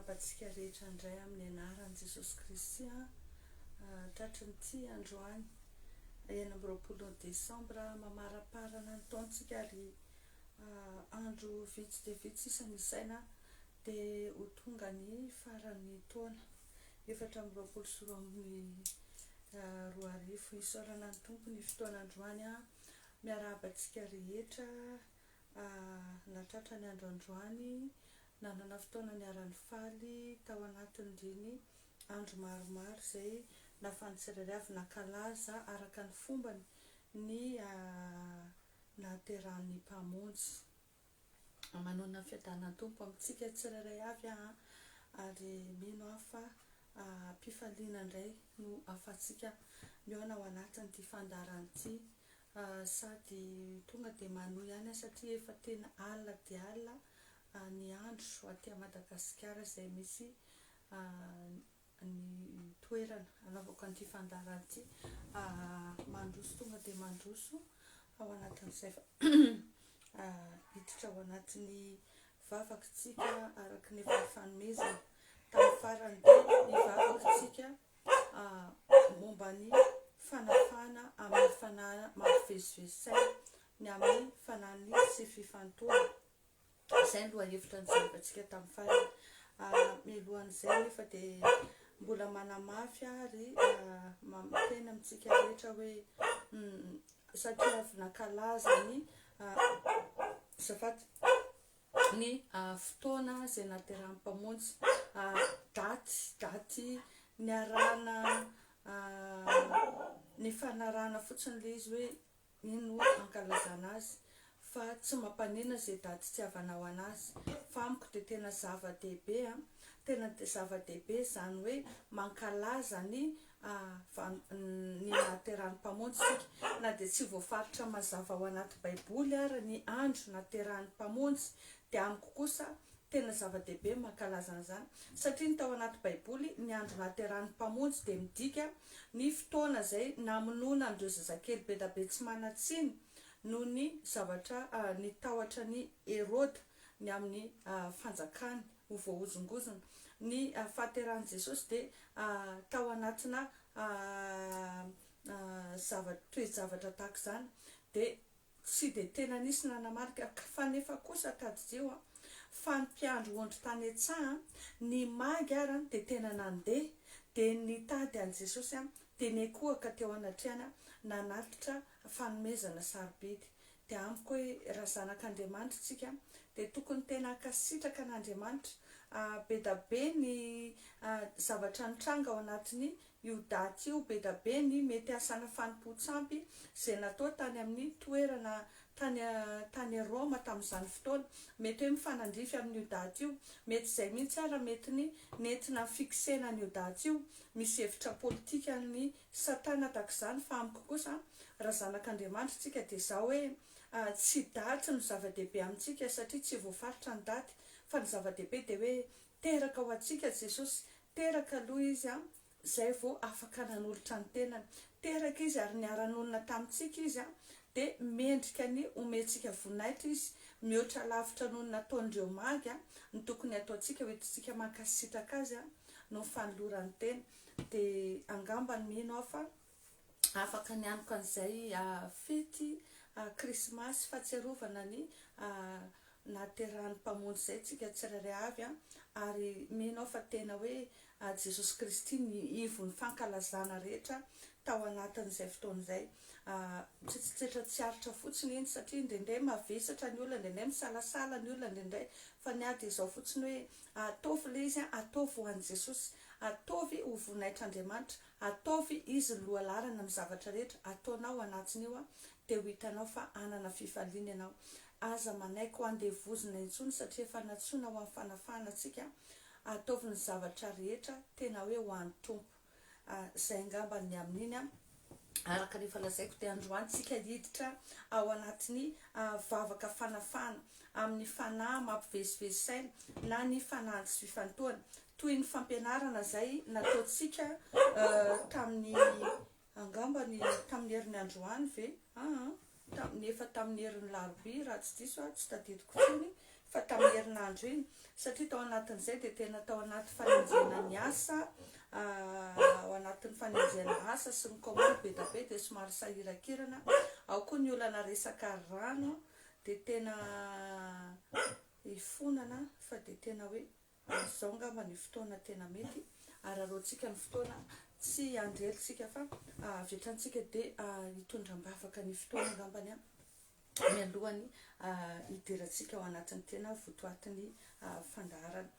Miarahaba antsika rehetra indray amin'ny anaran'i Jesosy Kristy an. Tratry ny ity androany 26 desambra mamaraparana ny taontsika ary andro vitsy dia vitsy sisa ny isaina dia ho tonga ny faran'ny taona 2024. Isaorana ny Tompo ny fotoana androany an. Miarahaba antsika rehetra nahatratra ny andro androany, nanana fotoana niara-nifaly tao anatin'ireny andro maromaro izay nahafahan'ny tsirairay avy nankalaza araka ny fombany ny nahaterahan'ny Mpamonjy. Manonona ny fiadanan'ny Tompo amintsika tsirairay avy aho ary mino aho fa am-pifaliana indray no ahafahantsika mihaona ao anatin'ity fandaharana ity. Sady tonga dia manohy ihany aho satria efa tena alina dia alina ny andro aty Madagasikara izay misy ny toerana anaovako an'ity fandaharana ity. Mandroso tonga dia mandroso ao anatin'izay fa hiditra ao anatin'ny vavaka isika araka ny efa nifanomezana tamin'ny farany dia hivavaka isika momba ny fanafahana amin'ny fanahy mampivezivezy saina, ny amin'ny fanahin'ny tsy fifantohana. Izay ny lohahevitra nijerevantsika tamin'ny farany. Mialohan'izay anefa dia mbola manamafy ary miteny amintsika rehetra hoe satria avy nankalaza ny azafady ny fotoana izay nahaterahan'ny Mpamonjy, daty daty niarahana nifanarahana fotsiny ilay izy hoe iny no ankalazana azy fa tsy mampanina izay daty itiavanao anazy fa amiko dia tena zava-dehibe an, tena zava-dehibe izany hoe mankalaza ny ny nahaterahan'ny Mpamonjy isika na dia tsy voafaritra mazava ao anaty baiboly ara ny andro nahaterahan'ny Mpamonjy dia amiko kosa tena zava-dehibe ny mankalaza an'izany satria ny tao anaty baiboly ny andro nahaterahan'ny Mpamonjy dia midika ny fotoana izay namonoana an'ireo zazakely bedabe tsy manan-tsiny noho ny zavatra ny tahotra an'i Heroda ny amin'ny fanjakany ho voahozongozona. Ny fahaterahan'i Jesosy dia tao anatina zava toe-javatra tahaka izany dia tsy dia tena nisy nanamarika fa nefa kosa tadidio fa ny mpiandry ondry tany an-tsaha, ny magy ara dia tena nandeha dia nitady an'i Jesosy dia niankohoka teo anatrehany nanatitra fanomezana sarobidy. Dia amiko hoe raha zanak'Andriamanitra isika dia tokony tena hankasitraka an'Andriamanitra. Be da be ny zavatra nitranga ao anatin'ny io daty io, be da be ny mety asana fanompoan-tsampy izay natao tany amin'ny toerana tany tany Roma tamin'izany fotoana. Mety hoe mifanandrify amin'io daty io. Mety izay mihitsy ara mety ny nentina ni-fixena an'io daty io. Misy hevitra politikan'ny Satana tahaka izany fa amiko kosa raha zanak'Andriamanitra isika dia izao hoe tsy daty no zava-dehibe amintsika satria tsy voafaritra ny daty fa ny zava-dehibe dia hoe teraka ho antsika Jesosy, teraka aloha Izy izay vao afaka nanolotra ny tenany, teraka Izy ary niara-nonina tamintsika Izy dia mendrika ny omentsika voninahitra Izy mihoatra lavitra noho ny nataon'ireo magy ny tokony hataontsika hoentintsika mankasitraka Azy noho ny fanolorany tena. Dia angamba mino aho fa afaka nianoka an'izay fety krismasy fahatsiarovana ny nahaterahan'ny Mpamonjy izay tsika tsirairay avy ary mino aho fa tena hoe Jesosy Kristy ny ivon'ny fankalazana rehetra tao anatin'izay fotoana izay. Tsetsitsetra tsy aritra fotsiny iny satria indraindray mavesatra ny olona, indraindray misalasala ny olona, indraindray fa ny ahy dia izao fotsiny hoe ataovy ilay izy, ataovy ho an'i Jesosy. Ataovy ho voninahitr'Andriamanitra, ataovy Izy ny lohalaharana amin'ny zavatra rehetra ataonao anatin'io dia ho hitanao fa hanana fifaliana ianao. Aza manaiky ho andevozina intsony satria efa nantsoina ho amin'ny fanafahana antsika, ataovy ny zavatra rehetra tena hoe ho an'ny Tompo. Izay angamba ny amin'iny an. Araka ny efa lazaiko dia androany tsika hiditra ao anatin'ny vavaka fanafahana amin'ny fanahy mampivezivezy saina na ny fanahin'ny tsy fifantohana. Toy ny fampianarana izay nataontsika tamin'ny angamba ny tamin'ny herin'ny androany ve? Aa, tamin'ny efa tamin'ny herin'ny larobia raha tsy diso aho, tsy tadidiko intsony. fa tamin'ny herinandro iny satria tao anatin'izay dia tena tao anaty fanenjehana ny asa, ao anatin'ny fanenjehana asa sy ny commande be dia be dia somary sahirakirana, ao koa ny olana resaka rano dia tena hifonana fa dia tena hoe izao angamba ny fotoana tena mety, araraotsika ny fotoana, tsy hiandry ela isika fa avy hatrany isika dia hitondra am-bavaka ny fotoana angambany an. mialohan'ny hidirantsika ao anatin'ny tena votoatin'ny fandaharana.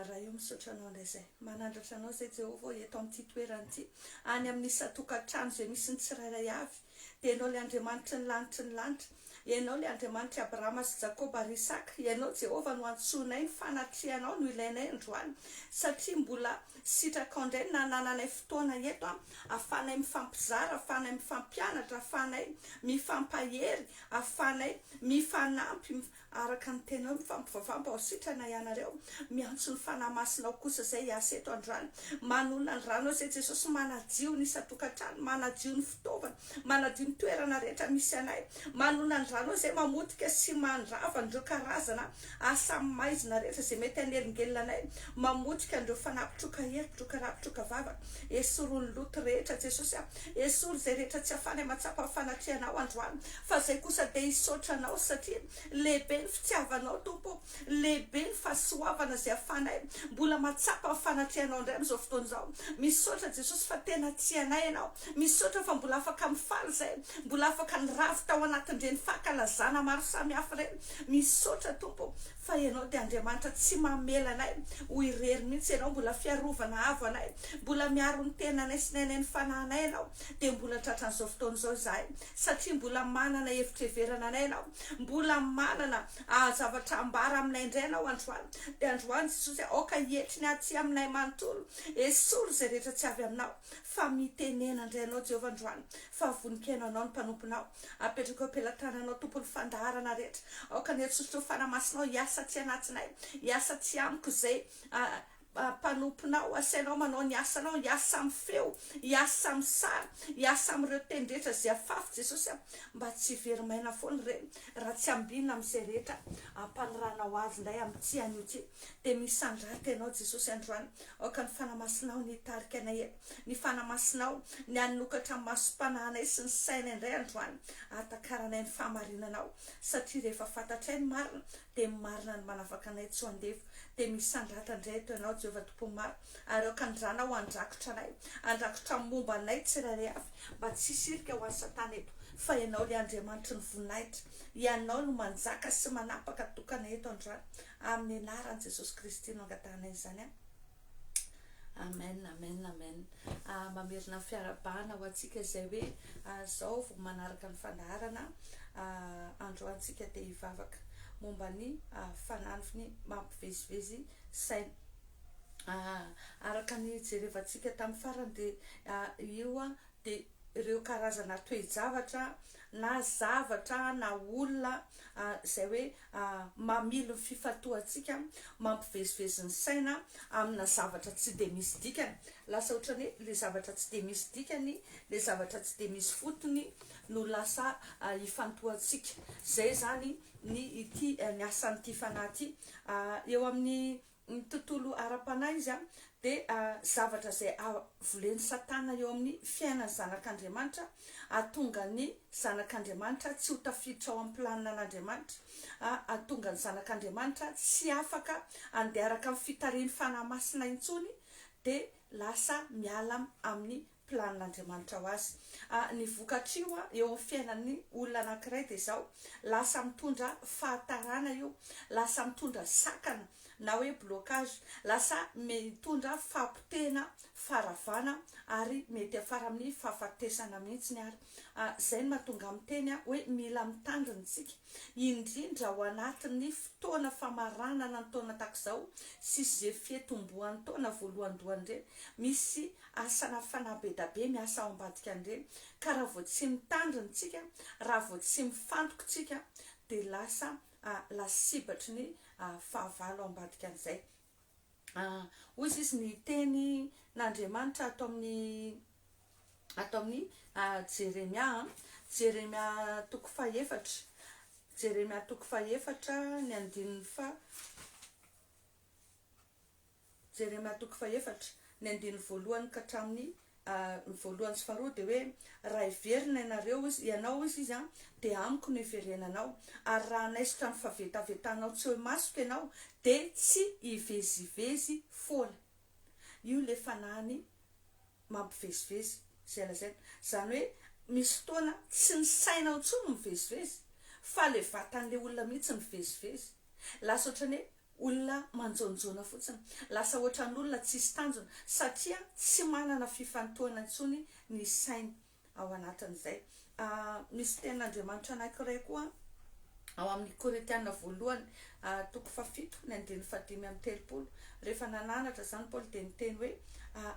Ray ô, misaotra Anao indray izay. Manandratra Anao izay Jehovah ô, eto amin'ity toerana ity, any amin'ny isan-tokantrano izay misy ny tsirairay avy. Dia Ianao ilay Andriamanitry ny lanitry ny lanitra. Ianao ilay Andriamanitr'i Abrahama sy Jakoba ary Isaka. Ianao Jehovah no antsoinay, ny fanatrehanao no ilainay androany, satria mbola sitrakao indray ny nanananay fotoana eto ahafahanay mifampizara, ahafahanay mifampianatra, ahafahanay mifampahery, ahafahanay mifanampy, araka ny teninao, mifampivavaha mba ho sitrana ianareo. Miantso ny Fanahy Masinao kosa izay hiasa eto androany. Manonona ny ranao izay Jesosy, manadio ny isan-tokantrano, manadio ny fitaovana, manadio ny toerana rehetra misy anay. Manonona ny ranao izay mamotika sy mandrava an'ireo karazana asa maizina rehetra izay mety hanelingelina anay, mamotika an'ireo fanahy mpitroka hery, mpitroka ra, mpitroka vava. Esory ny loto rehetra Jesosy a! Esory izay rehetra tsy ahafahanay mahatsapa ny fanatrehanao androany, fa izay kosa dia hisaotra Anao satria lehibe ny fitiavanao Tompo o, lehibe ny fahasoavana izay ahafahanay mbola mahatsapa ny fanatrehanao indray amin'izao fotoana izao. Misaotra Jesosy fa tena tia anay Ianao, misaotra fa mbola afaka mifaly izay, mbola afaka niravo tao anatin'ireny fankalazana maro samihafa ireny. Misaotra Tompo o. Fa Ianao dia Andriamanitra tsy mamela anay ho irery mihitsy, Ianao mbola fiarovana avo anay, mbola miaro ny tenanay sy ny ainay ny fanahinay Ianao, dia mbola tratran'izao fotoana izao izahay, satria mbola manana hevitra heverana anay Ianao, mbola manana zavatra ambara aminay indray Ianao androany, dia androany Jesosy aoka hietry ny aty aminay manontolo, esory izay rehetra tsy avy aminao, fa mitenena indray Ianao Jehovah androany, fa vonon-kaino Anao ny mpanomponao. Apetrako eo am-pelatananao Tompo ny fandaharana rehetra. Aoka ny hery sosotry ny Fanahy Masinao hiasa aty anatinay, hiasa aty amiko izay mpanomponao, asainao manao ny asanao, hiasa amin'ny feo, hiasa amin'ny sary, hiasa amin'ireo teny rehetra izay afafy Jesosy a, mba tsy hivery maina foana ireny raha tsy ambinina amin'izay rehetra ampaniranao azy indray amin'ity anio ity. Dia misandrata Ianao Jesosy androany, aoka ny Fanahy Masinao ny hitarika anay eto. Ny Fanahy Masinao, ny hanokatra ny masom-panahinay sy ny sainay indray androany, hahatakaranay ny fahamarinanao, satria rehefa fantatray ny marina, dia ny marina no manafaka anay tsy ho andevo. Dia misandrata indray eto Ianao, Jehovah Tompon'ny maro, ary aoka ny Ranao handrakotra anay, handrakotra ny momba anay tsirairay avy, mba tsy hisy hirika ho an'i Satana eto, fa Ianao ilay Andriamanitry ny voninahitra, Ianao no manjaka sy manapaka tokana eto androany. Amin'ny anaran'i Jesosy Kristy no angatahanay izany. Amen amen amen mamerina ny fiarahabana ho antsika izay hoe zao vao manaraka ny fandaharana androany tsika dia hivavaka momba ny fananfiny mampivezivezy saina araka ny jerevantsika tamin'ny farany dia io dia ireo karazana toe-javatra na zavatra na olona izay hoe mamily ny fifantohantsika, mampivezivezy ny saina amina zavatra tsy dia misy dikany. Lasa ohatran'ny hoe ilay zavatra tsy dia misy dikany, ilay zavatra tsy dia misy fotony no lasa ifantohantsika. Izay izany ny ity ny asan'ity fanahy ity. Eo amin'ny Ny tontolo ara-panahy izy dia zavatra izay volen'i Satana eo amin'ny fiainan'ny zanak'Andriamanitra, hahatonga ny zanak'Andriamanitra tsy ho tafiditra ao amin'ny planinan'Andriamanitra, hahatonga ny zanak'Andriamanitra tsy afaka handeha araka ny fitarihin'ny Fanahy Masina intsony, dia lasa miala amin'ny planin'Andriamanitra ho azy. Ny vokatr'io eo amin'ny fiainan'ny olona anankiray dia izao, lasa mitondra fahatarana io, lasa mitondra sakana na hoe blocage, lasa mitondra fahapotehana, faharavana ary mety hiafara amin'ny fahafatesana mihitsy ary. Izay no mahatonga ahy miteny hoe mila mitandrina isika, indrindra ao anatin'ny fotoana famaranana ny taona tahaka izao sy izay fitomboan'ny taona voalohandohany ireny, misy Asana fanahy bedabe miasa ao ambadika an'ireny ka raha vao tsy mitandrina tsika, raha vao tsy mifantoka tsika dia lasa lasibatry ny fahavalo ao ambadika an'izay. Hoy izy ny teny n'Andriamanitra ato amin'ny ato amin'ny Jeremia, Jeremia toko fahefatra. Jeremia toko fahefatra ny andininy faha Jeremia toko fahefatra, ny andininy voalohany ka hatramin'ny ny voalohany sy faharoa dia hoe, Raha hiverina ianareo, hozy, ianao, hozy izy, dia amiko no hiverenanao, ary raha hanaisotra ny fahavetavetanao tsy eo imasoko ianao, dia tsy hivezivezy foana. Io ilay fanahiny mampivezivezy, izay lazaina. Izany hoe, misy fotoana tsy ny sainao intsony no mivezivezy, fa ilay vatan'ilay olona mihitsy mivezivezy. Lasa ohatran'ny hoe Olona manjaonjaona fotsiny. Lasa ohatran'olona tsisy tanjona satria tsy manana fifantohana intsony ny sainy ao anatin'izay. Misy tenin'Andriamanitra anankiray koa ao amin'ny Korintiana voalohany toko fahafito ny andininy fahadimy amby 30. Rehefa nananatra izany Paoly dia niteny hoe,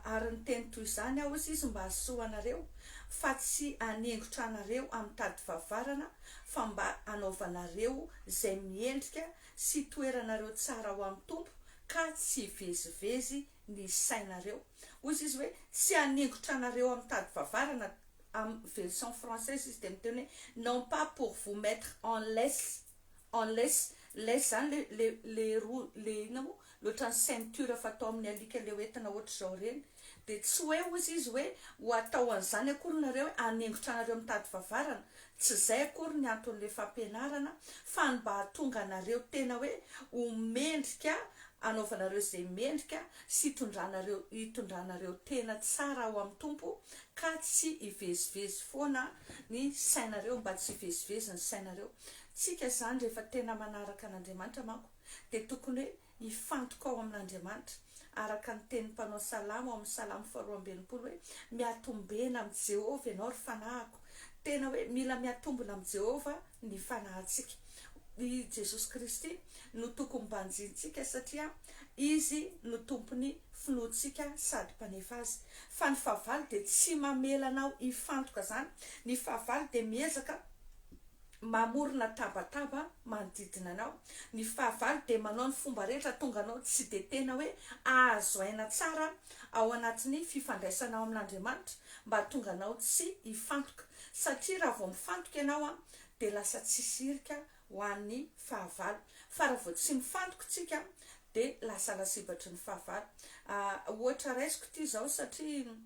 Ary niteny toy izany aho, hoy izy, mba hahasoa anareo, fa tsy haningotra anareo amin'ny tady vavarana, fa mba hanaovanareo izay miendrika sy toeranareo tsara ao amin'ny Tompo ka tsy hivezivezy ny sainareo. Hoy izy hoe, tsy haningotra anareo amin'ny tady vavarana, amin'ny version française izy dia miteny hoe, non pas pour vous mettre en laisse, en laisse, laisse zany le, le, le roa, le inona moa, le ohatran'ny ceinture fatao amin'ny alika le hoentina ohatr'izao ireny, dia tsy hoe hozy izy hoe ho atao an'izany akory nareo hoe haningotra anareo mitady vavarana, tsy izay akory ny anton'ilay fampianarana fa ny mba hahatonga anareo tena hoe ho mendrika hanaovanareo izay mendrika sy hitondranareo hitondranareo tena tsara ao amin'ny Tompo ka tsy hivezivezy foana ny sainareo mba tsy hivezivezy ny sainareo. Tsika izany rehefa tena manaraka an'Andriamanitra manko dia tokony hoe hifantoka ao amin'Andriamanitra, araka ny tenin'ny mpanao salamo ao amin'ny Salamo faharoa amby 60 hoe, Miatombena amin'i Jehovah ianao, ry fanahiko. Tena hoe mila miatombina amin'i Jehovah ny fanahintsika. I Jesosy Kristy no tokony banjintsika satria Izy no Tompon'ny finoantsika sady Mpanefa azy. Fa ny fahavalo dia tsy mamela anao hifantoka izany. Ny fahavalo dia miezaka mamorona tabataba manodidina anao. Ny fahavalo dia manao ny fomba rehetra hahatonga anao tsy dia tena hoe hahazo aina tsara ao anatin'ny fifandraisanao amin'Andriamanitra mba hahatonga anao tsy hifantoka. Satria raha vao mifantoka ianao dia lasa tsisy hirika ho an'ny fahavalo. Fa raha vao tsy mifantoka isika dia lasa lasibatry ny fahavalo. Ohatra raisiko ity izao satria.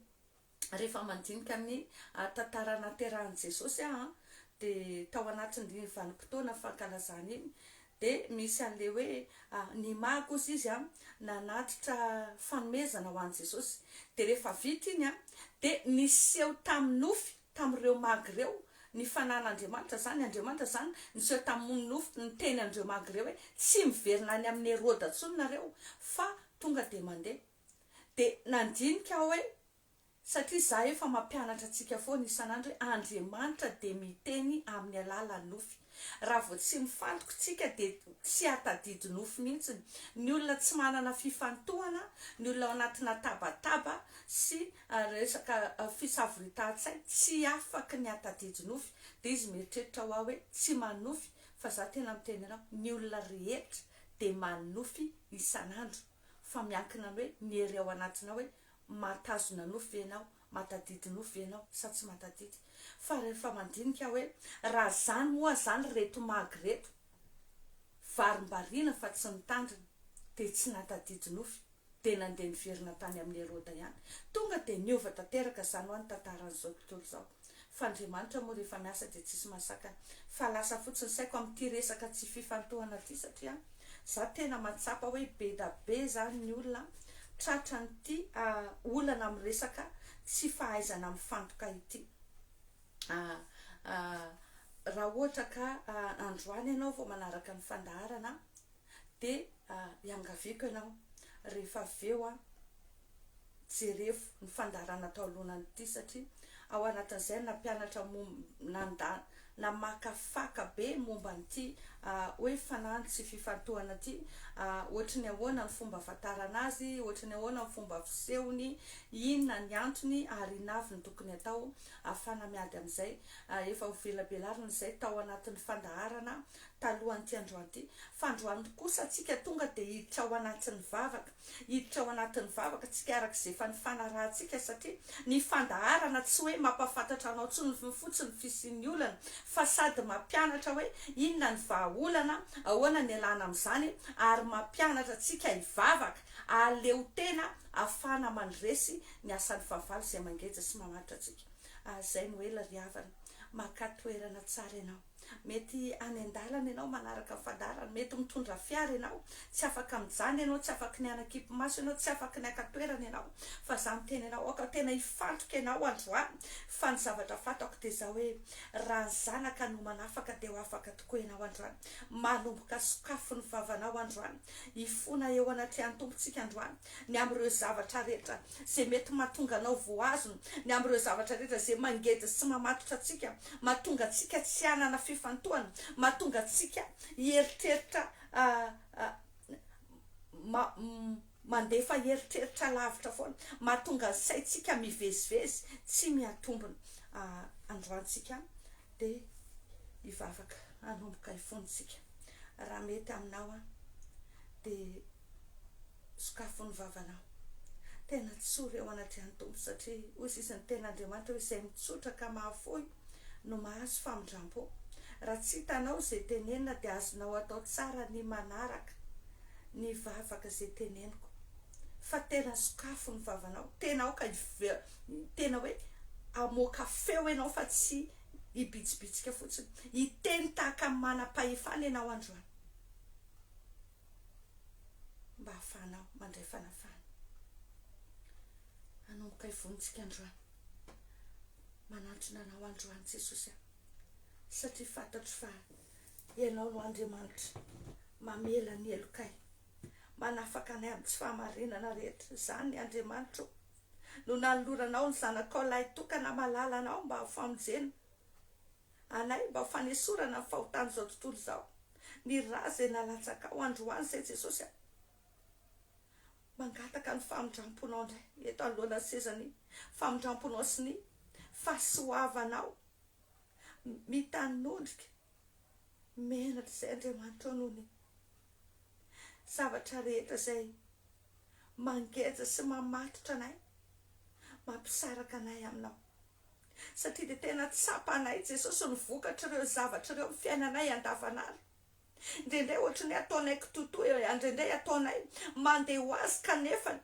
rehefa mandinika ny tantara naterahan'i Jesosy aho dia tao anatin'iny vanim-potoana fankalazana iny dia misy an'ilay hoe ny magy hozy izy nanatitra fanomezana ho an'i Jesosy dia rehefa vita iny dia niseho tamin'ny nofy tamin'ireo magy ireo ny fanan'Andriamanitra izany, Andriamanitra izany niseho tamin'ny nofy niteny an'ireo magy ireo hoe tsy miverina any amin'i Heroda intsony nareo fa tonga dia mandeha Dia nandinika aho hoe, satria izaho efa mampianatra antsika foana isan'andro hoe Andriamanitra dia miteny amin'ny alalan'ny nofy. Raha vao tsy mifantoka isika dia tsy hahatadidy nofy mihitsy. Ny olona tsy manana fifantohana, ny olona ao anatina tabataba sy resaka fisavoritahan-tsaina, tsy afaky ny hahatadidy nofy. Dia izy mieritreritra hoa hoe tsy manonofy, fa izaho tena miteny anao, ny olona rehetra dia manonofy isan'andro. fa miankina ny hoe ny hery ao anatinao hoe mahatazona nofy ve ianao, mahatadidy nofy ve ianao sa tsy mahatadidy. Fa rehefa mandinika aho hoe raha zany moa zany reto magy reto varimbariana fa tsy nitandrina dia tsy nahatadidy nofy dia nandeha niverina tany amin'i Heroda ihany. Tonga dia niova tanteraka zany hoa ny tantaran'izao tontolo izao. Fa Andriamanitra moa rehefa miasa dia tsisy mahasakana. Fa lasa fotsiny saiko amin'ity resaka tsy fifantohana ity satria za tena mahatsapa hoe be da be zany ny olona tratran'ity olana amin'ny resaka tsy fahaizana mifantoka ity. Raha ohatra ka androany ianao vao manaraka ny fandaharana dia iangaviako ianao rehefa avy eo jerevo ny fandaharana tao alohanan'ity satria ao anatin'izay nampianatra nanda namakafaka be momba an'ity hoe fanahy tsy fifantohana ity, ohatry ny ahoana ny fomba ahafantarana azy, ohatry ny ahoana ny fomba fisehony, inona ny antony ary inona avy ny tokony atao ahafahana miady amin'izay. Efa ho velabelarina izay tao anatin'ny fandaharana. talohan'ity androany ity. Fa androany kosa tsika tonga dia hiditra ao anatin'ny vavaka. Hiditra ao anatin'ny vavaka tsika araka izay efa nifanarahantsika satria ny fandaharana tsy hoe mampahafantatra anao intsony fotsiny ny fisian'ny olana fa sady mampianatra hoe inona ny vahaolana, ahoana ny ialana amin'izany ary mampianatra antsika hivavaka, aleo tena ahafahana mandresy ny asan'ny fahavalo izay mangeja sy mamatotra antsika. Ary izay no ela ry havana. Makà toerana tsara ianao. Mety any an-dalana ianao manaraka ny fandaharana, mety mitondra fiara ianao, tsy afaka mijanona ianao, tsy afaky ny hanakipy maso ianao, tsy afaky ny haka toerana ianao, fa za miteny anao, aoka tena hifantoka ianao androany, fa ny zavatra fantako dia izao hoe, raha ny zanaka no manafaka dia ho afaka tokoa ianao androany. Manomboka sokafy ny vavanao androany, hifona eo anatrehan'ny Tompontsika androany, ny amin'ireo zavatra rehetra izay mety mahatonga anao voahazona, ny amin'ireo zavatra rehetra izay mangeja sy mamatotra antsika, mahatonga antsika tsy hanana fifantohana, mahatonga antsika hieritreritra mandefa eritreritra lavitra foana, mahatonga ny saintsika mivezivezy tsy mihatombina. Androany tsika dia hivavaka hanomboka hifona isika. Raha mety aminao dia Sokafo ny vavanao. Tena tsory eo anatrehan'ny Tompo satria hoy sisa ny tenin'Andriamanitra hoe izay mitsotra ka mahafoy no mahazo famindrampo. Raha tsy hitanao izay tenenina dia azonao atao tsara ny manaraka ny vavaka izay teneniko. Fa tena sokafo ny vavanao. Tena aoka tena hoe hamoaka feo ianao fa tsy hibitsibitsika fotsiny. Hiteny tahaka ny manam-pahefana ianao androany. mba hahafahanao mandray fanafahana. Hanomboka hivontsika androany. Manantona anao androany Jesosy aho. Satria fantatro fa Ianao no Andriamanitra mamela ny helokay. Manafaka anay amin'ny tsy fahamarinana rehetra. Izany ny Andriamanitro no nanoloranao ny zanakao lahitokana malala anao mba ho famonjena. anay mba ho fanesorana ny fahotan'izao tontolo izao, ny rà izay nalatsakao androany izay Jesosy a! Mangataka ny famindramponao indray eto anoloana ny sezan'ny famindramponao sy ny fahasoavanao mitanondrika menatra izay Andriamanitra noho ny zavatra rehetra izay mangeja sy mamatotra anay mampisaraka anay aminao. Satria dia tena tsapanay Jesosy ny vokatr'ireo zavatra ireo amin'ny fiainanay andavanandro. Indraindray ohatry ny ataonay kitoatoa eo, indraindray ataonay mandeha ho azy kanefa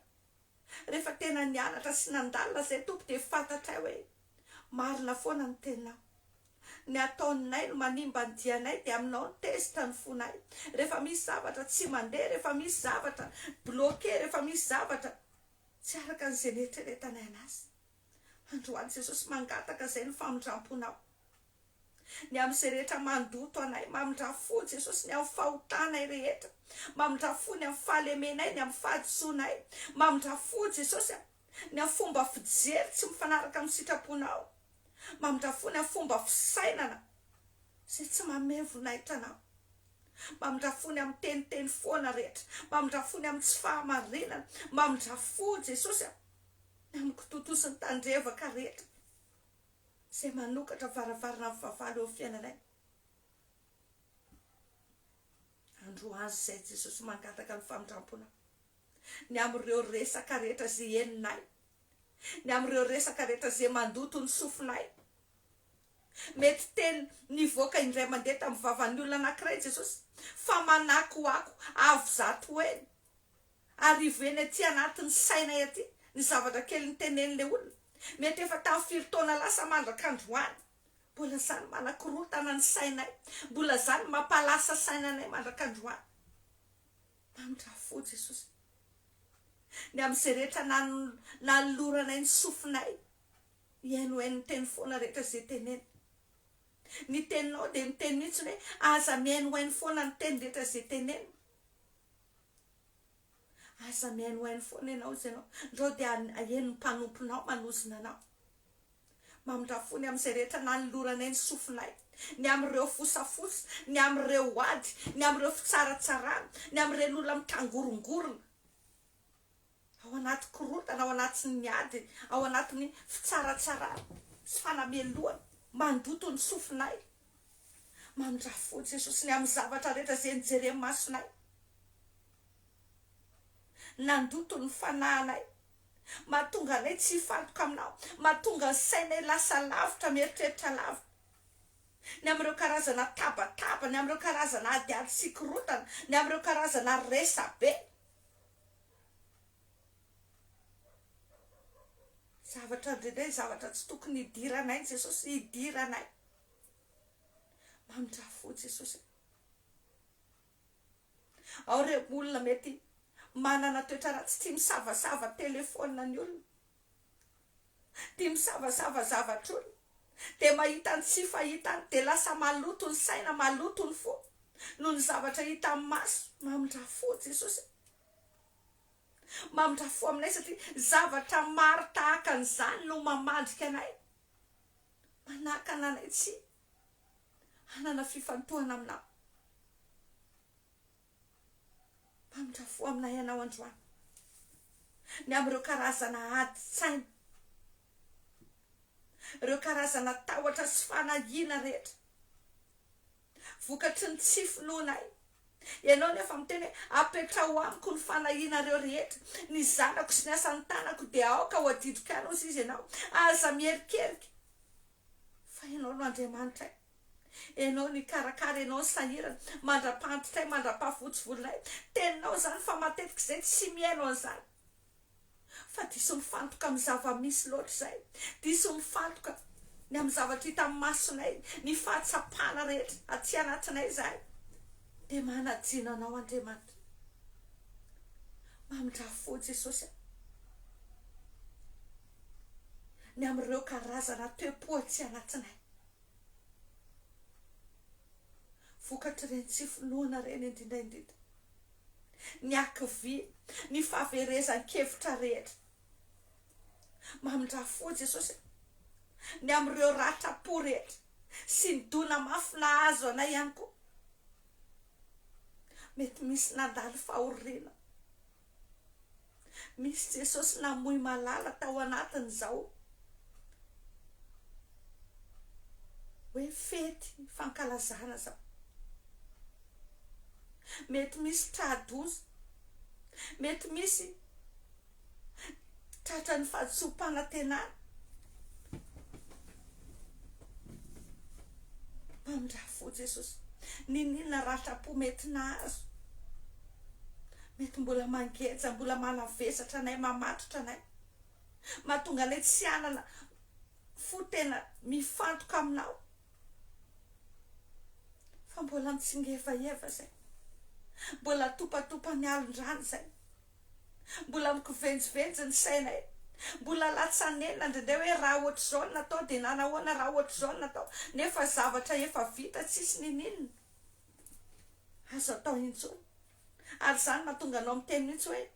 rehefa tena nianatra sy nandalina izay Tompo dia fantatray hoe marina foana ny teninao. Ny ataonay no manimba ny dianay dia aminao no tezitra ny fonay. Rehefa misy zavatra tsy mandeha, rehefa misy zavatra bloqué, rehefa misy zavatra tsy araka an'izay neritreretanay anazy. Androany Jesosy mangataka izay ny famindramponao. Ny amin'izay rehetra mandoto anay, mamindra fo Jesosy ny amin'ny fahotanay rehetra. Mamindra fo ny amin'ny fahalemenay, ny amin'ny fahadisoanay. Mamindra fo Jesosy ny amin'ny fomba fijery tsy mifanaraka amin'ny sitraponao. Mamindra fo ny amin'ny fomba fisainana izay tsy manome voninahitra anao. Mamindra fo ny amin'ny teniteny foana rehetra. Mamindra fo ny amin'ny tsy fahamarinana. Mamindra fo Jesosy. Ny amin'ny kitoatoa sy ny tandrevaka rehetra izay manokatra varavarana amin'ny fahavalo eo amin'ny fiainanay. Androany izay Jesosy mangataka ny famindram-ponao. Ny amin'ireo resaka rehetra izay henonay, ny amin'ireo resaka rehetra izay mandoto ny sofinay. Mety teny nivoaka indray mandeha tamin'ny vavan'ny olona anankiray Jesosy, fa manakoako avo zatoheny. Arivo eny aty anatin'ny sainay aty ny zavatra kely nitenenin'ilay olona. Mety efa tamin'ny firy taona lasa mandraka androany. Mbola izany manakorontana ny sainay. Mbola izany mampalasa saina anay mandraka androany. Mamindrà fo Jesosy. Ny amin'izay rehetra nanoloranay ny sofinay hihainohaino ny teny foana rehetra izay tenenina. Ny teninao dia miteny mihitsy hoe aza mihainohaino foana ny teny rehetra izay tenenina. Aza mihainohaino foana ianao izy ianao, ndrao dia heno ny mpanomponao manozona anao. Mamindrà fo ny amin'izay rehetra nanoloranay ny sofinay, ny amin'ireo fosafosa, ny amin'ireo ady, ny amin'ireo fitsaratsarana, ny amin'ireny olona mitangorongorona ao anaty korontana, ao anatin'ny ady, ao anatin'ny fitsaratsarana sy fanamelohana, mandoto ny sofinay. Mamindrà fo Jesosy ny amin'ny zavatra rehetra izay nijeren'ny masonay. Nandoto ny fanahinay. Mahatonga anay tsy hifantoka aminao. Mahatonga ny sainay lasa lavitra, mieritreritra lavitra. Ny amin'ireo karazana tabataba, ny amin'ireo karazana adiady sy korontana, ny amin'ireo karazana resabe. Zavatra indraindray zavatra tsy tokony hidiranay Jesosy, hidiranay. Mamindrà fo Jesosy. Ao ireo olona mety manana toetra ratsy, tia misavasava telephone ny olona, tia misavasava zavatr'olona, dia mahita ny tsy fahitany, dia lasa maloto ny saina, maloto ny fo, noho ny zavatra hita amin'ny maso. Mamindrà fo Jesosy. Mamindrà fo aminay satria zavatra maro tahaka an'izany no mamandrika anay, manakana anay tsy hanana fifantohana aminao. Mamindrà fo aminay ianao androany. Ny amin'ireo karazana adin-tsaina, ireo karazana tahotra sy fanahiana rehetra, vokatry ny tsy finoanay. Ianao nefa miteny hoe, Apetraho amiko ny fanahianareo rehetra, ny zanako sy ny asan'ny tanako dia aoka ho adidiko ihany, hozy izy ianao. Aza miherikerika, fa ianao no Andriamanitray. Ianao no hikarakara, ianao no sahirana, mandra-pahantitray, mandra-pahafotsy volonay. Teninao izany fa matetika izay tsy mihaino an'izany. Fa diso mifantoka amin'ny zava-misy loatra izay. Diso mifantoka ny amin'ny zavatra hitan'ny masonay, ny fahatsapana rehetra aty anatinay izahay. Dia manadino Anao Andriamanitra. Mamindrà fo Jesosy a. Ny amin'ireo karazana toe-po aty anatinay. Vokatr'ireny tsy finoana ireny indrindra indrindra. Ny hakiviana, ny fahaverezan-kevitra rehetra. Mamindrà fo Jesosy a! Ny amin'ireo ratram-po rehetra sy ny dona mafy nahazo anay ihany koa. Mety misy nandalo fahoriana. Misy Jesosy namoy malala tao anatin'izao hoe fety fankalazana izao. Mety misy tra-doza, mety misy tratran'ny fahadisoam-panantenana. Mamindrà fo Jesosy. N'inon'inona ratram-po mety nahazo. Mety mbola mangeja, mbola manavesatra anay, mamatotra anay. Mahatonga anay tsy hanana fo tena mifantoka aminao. Fa mbola mitsingevaheva izay. Mbola atopatopa ny alon-drano izay. Mbola mikivenjivenjy ny sainay. Mbola latsa-nenina indraindray hoe raha ohatr'izao no natao dia nanahoana, raha ohatr'izao no natao. Nefa zavatra efa vita tsisy niniana azo atao intsony. Ary izany mahatonga anao miteny mihitsy hoe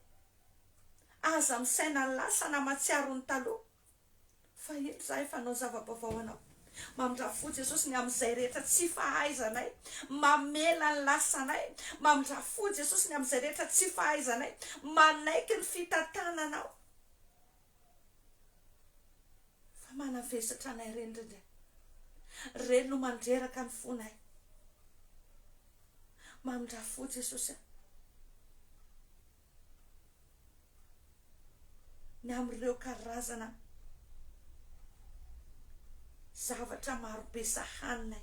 aza misaina ny lasa na mahatsiaro ny taloha. Fa indro izaho efa hanao zava-baovao anao. Mamindrà fo Jesosy ny amin'izay rehetra tsy fahaizanay mamela ny lasanay. Mamindrà fo Jesosy ny amin'izay rehetra tsy fahaizanay manaiky ny fitantananao. Fa manavesatra anay ireny indraindray. Ireny no mandreraka ny fonay. Mamindrà fo Jesosy a. Ny amin'ireo karazana zavatra marobe sahaninay.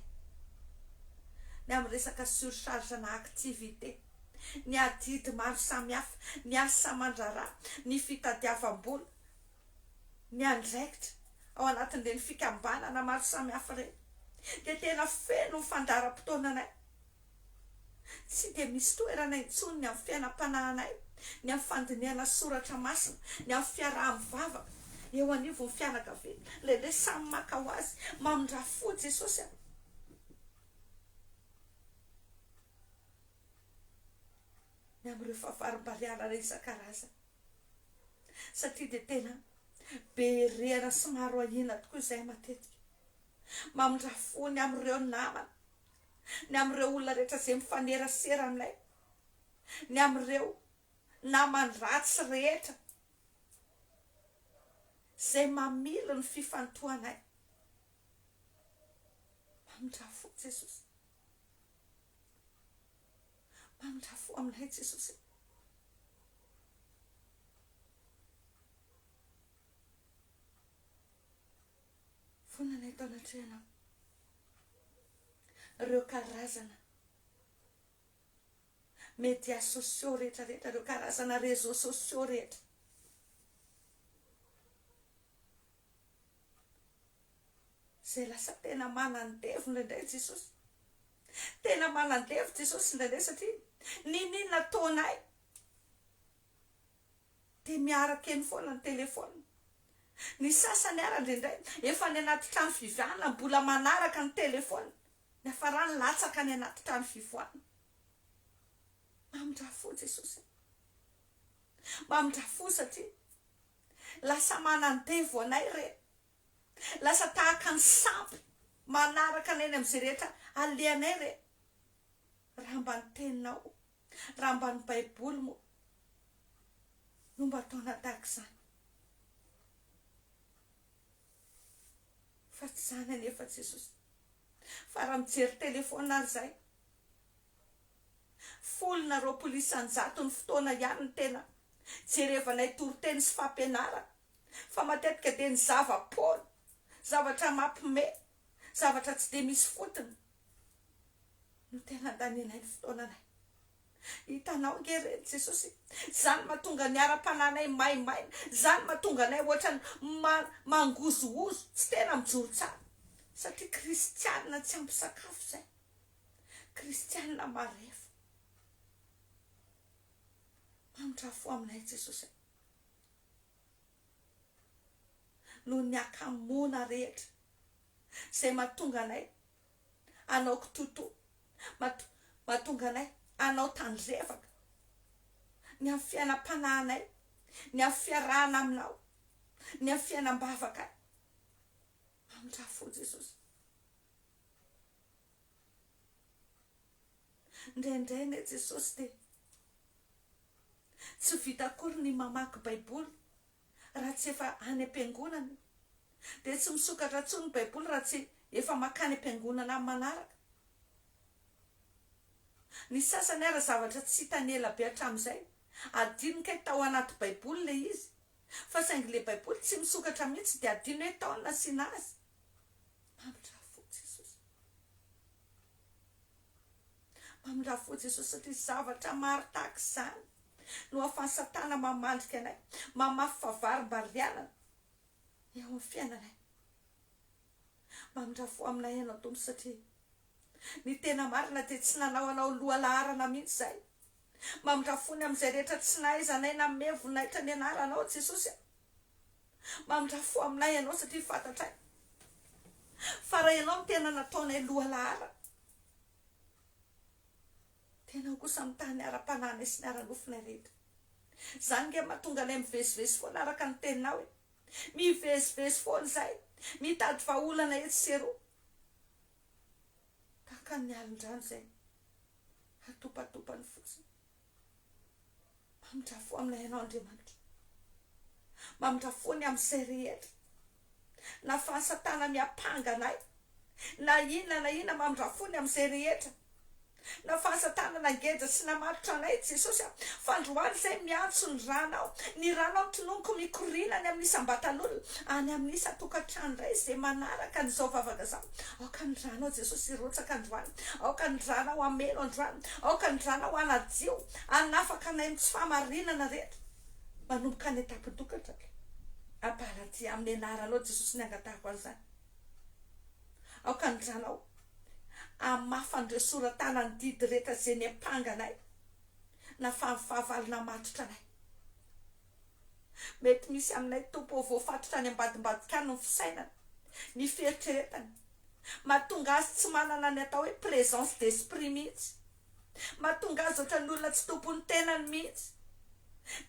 Ny amin'ny resaka surcharge na activité. Ny adidy maro samihafa, ny asa aman-draharaha, ny fitadiavam-bola, ny andraikitra ao anatin'ireny fikambanana maro samihafa ireny dia tena feno ny fandaharam-potoananay. Tsy dia misy toerana intsony ny amin'ny fiainam-panahinay, ny amin'ny fandinihana soratra masina, ny amin'ny fiaraha-mivavaka eo anivon'ny fianakaviana. Indraindray samy maka ho azy. Mamindrà fo Jesosy a! Ny amin'ireo fahavarimbarianana isan-karazany. Satria dia tena be rehana sy maro ahiana tokoa izahay matetika. Mamindrà fo ny amin'ireo namana. ny amin'ireo olona rehetra izay mifanerasera aminay, ny amin'ireo naman-dratsy rehetra izay mamily ny fifantohanay. Mamindrà fo Jesosy. Mamindrà fo aminay Jesosy. Vonona eto anatrehanao ireo karazana médias sociaux rehetra rehetra, ireo karazana réseaux sociaux rehetra. Izay lasa tena manandevo indraindray Jesosy. Tena manandevo Jesosy indraindray satria niniana ataonay dia miaraka eny foana ny telephone. Ny sasany ara indraindray efa any anaty trano fiviahana mbola manaraka ny telephone. Niafarany latsaka any anaty trano fivoahana. Mamindrà fo Jesosy a. Mamindrà fo satria lasa manandevo anay ireny. Lasa tahaka ny sampy manaraka anay any amin'izay rehetra alehanay ireny. Raha mba ny teninao, raha mba ny Baiboly moa no mba ataonao tahaka izany. Fa tsy izany anefa Jesosy. Fa raha mijery telephone ary izay, folo na 20 isan-jato ny fotoana ihany no tena jerevanay toriteny sy fampianarana. Fa matetika dia ny zava-poana, zavatra mampime, zavatra tsy dia misy fotony no tena andanianay ny fotoananay. Hitanao ange ireny Jesosy e! Izany mahatonga ny ara-panahinay maimaina, izany mahatonga anay ohatran'ny mangozohozo, tsy tena mijoro tsara. Satria kristianina tsy ampy sakafo izay. Kristianina marefo. Mamindrà fo aminay Jesosy e! Noho ny hakamoana rehetra izay mahatonga anay hanao kitoatoa, mahatonga anay hanao tandrevaka ny amin'ny fiainam-panahinay, ny amin'ny fiarahana aminao, ny amin'ny fiainam-bavakay. Mamindrà fo Jesosy. Indraindray anie Jesosy dia tsy vita akory ny mamaky Baiboly raha tsy efa any am-piangonana. Dia tsy misokatra intsony ny Baiboly raha tsy efa mankany am-piangonana amin'ny manaraka. Ny sasany ara zavatra tsy hitany ela be hatramin'izay. Adinony kay tao anaty Baiboly ilay izy. Fa saingy ilay Baiboly tsy misokatra mihitsy dia adino hoe tao no nasiana azy. Mamindrà fo Jesosy. Mamindrà fo Jesosy satria zavatra maro tahaka izany no ahafahan'i Satana mamandrika anay, mamafy favarimbarianana eo amin'ny fiainanay. Mamindrà fo aminay Ianao Tompo satria ny tena marina dia tsy nanao Anao lohalaharana mihitsy izahay. Mamindrà fo ny amin'izay rehetra tsy nahaizanay nanome voninahitra ny anaranao Jesosy a. Mamindrà fo aminay Ianao satria fantatray fa raha Ianao no tena nataonay lohalaharana, Tenao kosa mitaha ny ara-panahinay sy ny ara-nofonay rehetra. Izany nge mahatonga anay mivezivezy foana araka ny teninao e. Mivezivezy foana izahay, mitady vahaolana etsy sy eroa. Tahaka ny alin-drano izay atopatopany fotsiny. Mamindrà fo aminay Ianao Andriamanitra. Mamindrà fo ny amin'izay rehetra na fahasatana miampanga anay na inona na inona mamindrà fo ny amin'izay rehetra na fahasatana nangeja sy namatotra anay Jesosy a! Fandroany izay miantso ny ranao, ny ranao no tononiko mikoriana any amin'ny isam-batan'olona, any amin'ny isan-tokantrano indray izay manaraka an'izao vavaka izao. Aoka ny ranao Jesosy hirotsaka androany, aoka ny ranao hameno androany, aoka ny ranao hanadio, hanafaka anay amin'ny tsy fahamarinana rehetra. Manomboka any an-tampon-tokatra, ampahaladia amin'ny anaranao Jesosy ny angatahako an'izany. Aoka ny ranao hamafa an'ireo sora-tanan'ny didy rehetra izay niampanga anay, na fahavalo namatotra anay. Mety misy aminay Tompo ô voafatotra any ambadimbadika any ny fisainana, ny fieritreretana. Mahatonga azy tsy manana ny atao hoe présence d'esprit mihitsy. Mahatonga azy ohatran'ny olona tsy tompon'ny tenany mihitsy.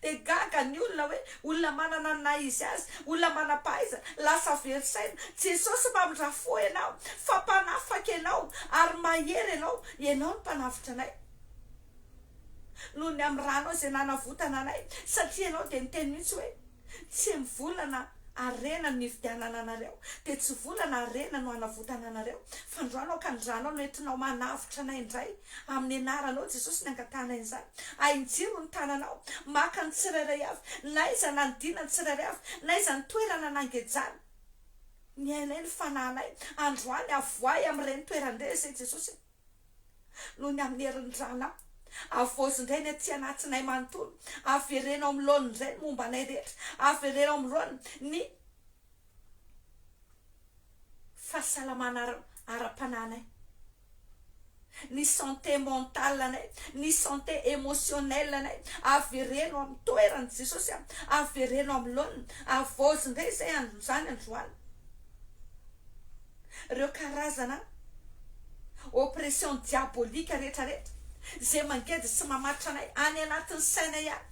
Dia gaga ny olona hoe olona manana ny naha izy azy, olona manam-pahaizana, lasa very saina. Jesosy mamindra fo ianao, fa mpanafaka ianao ary mahery ianao, ianao no mpanavotra anay. Noho ny amin'ny ranao izay nanavotana anay, satria ianao dia niteny mihitsy hoe, tsy mivolana. Harena no nividianana anareo, dia tsy vola na harena no hanavotana anareo. Fandroana aoka ny ranao no entinao manavotra anay indray. Amin'ny anaranao Jesosy ny angatahanay an'izany. Ahinjiro ny tananao, maka ny tsirairay avy, n'aiza nanidina ny tsirairay avy, n'aiza ny toerana nangejana ny ainay, ny fanahinay. Androany avoahy amin'ireny toerana ireny izay Jesosy. Noho ny amin'ny herin'ny ranao. Avoazy indray ny aty anatinay manontolo. Avereno amin'ny laoniny indray ny momba anay rehetra. Avereno amin'ny laoniny ny fahasalamana ara-panahinay. Ny santé mentale anay, ny santé émotionnelle anay. Avereno amin'ny toerany Jesosy a. Avereno amin'ny laoniny. Avoazy indray izay andro izany androany. Ireo karazana oppression diabolique rehetra rehetra izay mangeja sy mamatotra anay any anatin'ny sainay any.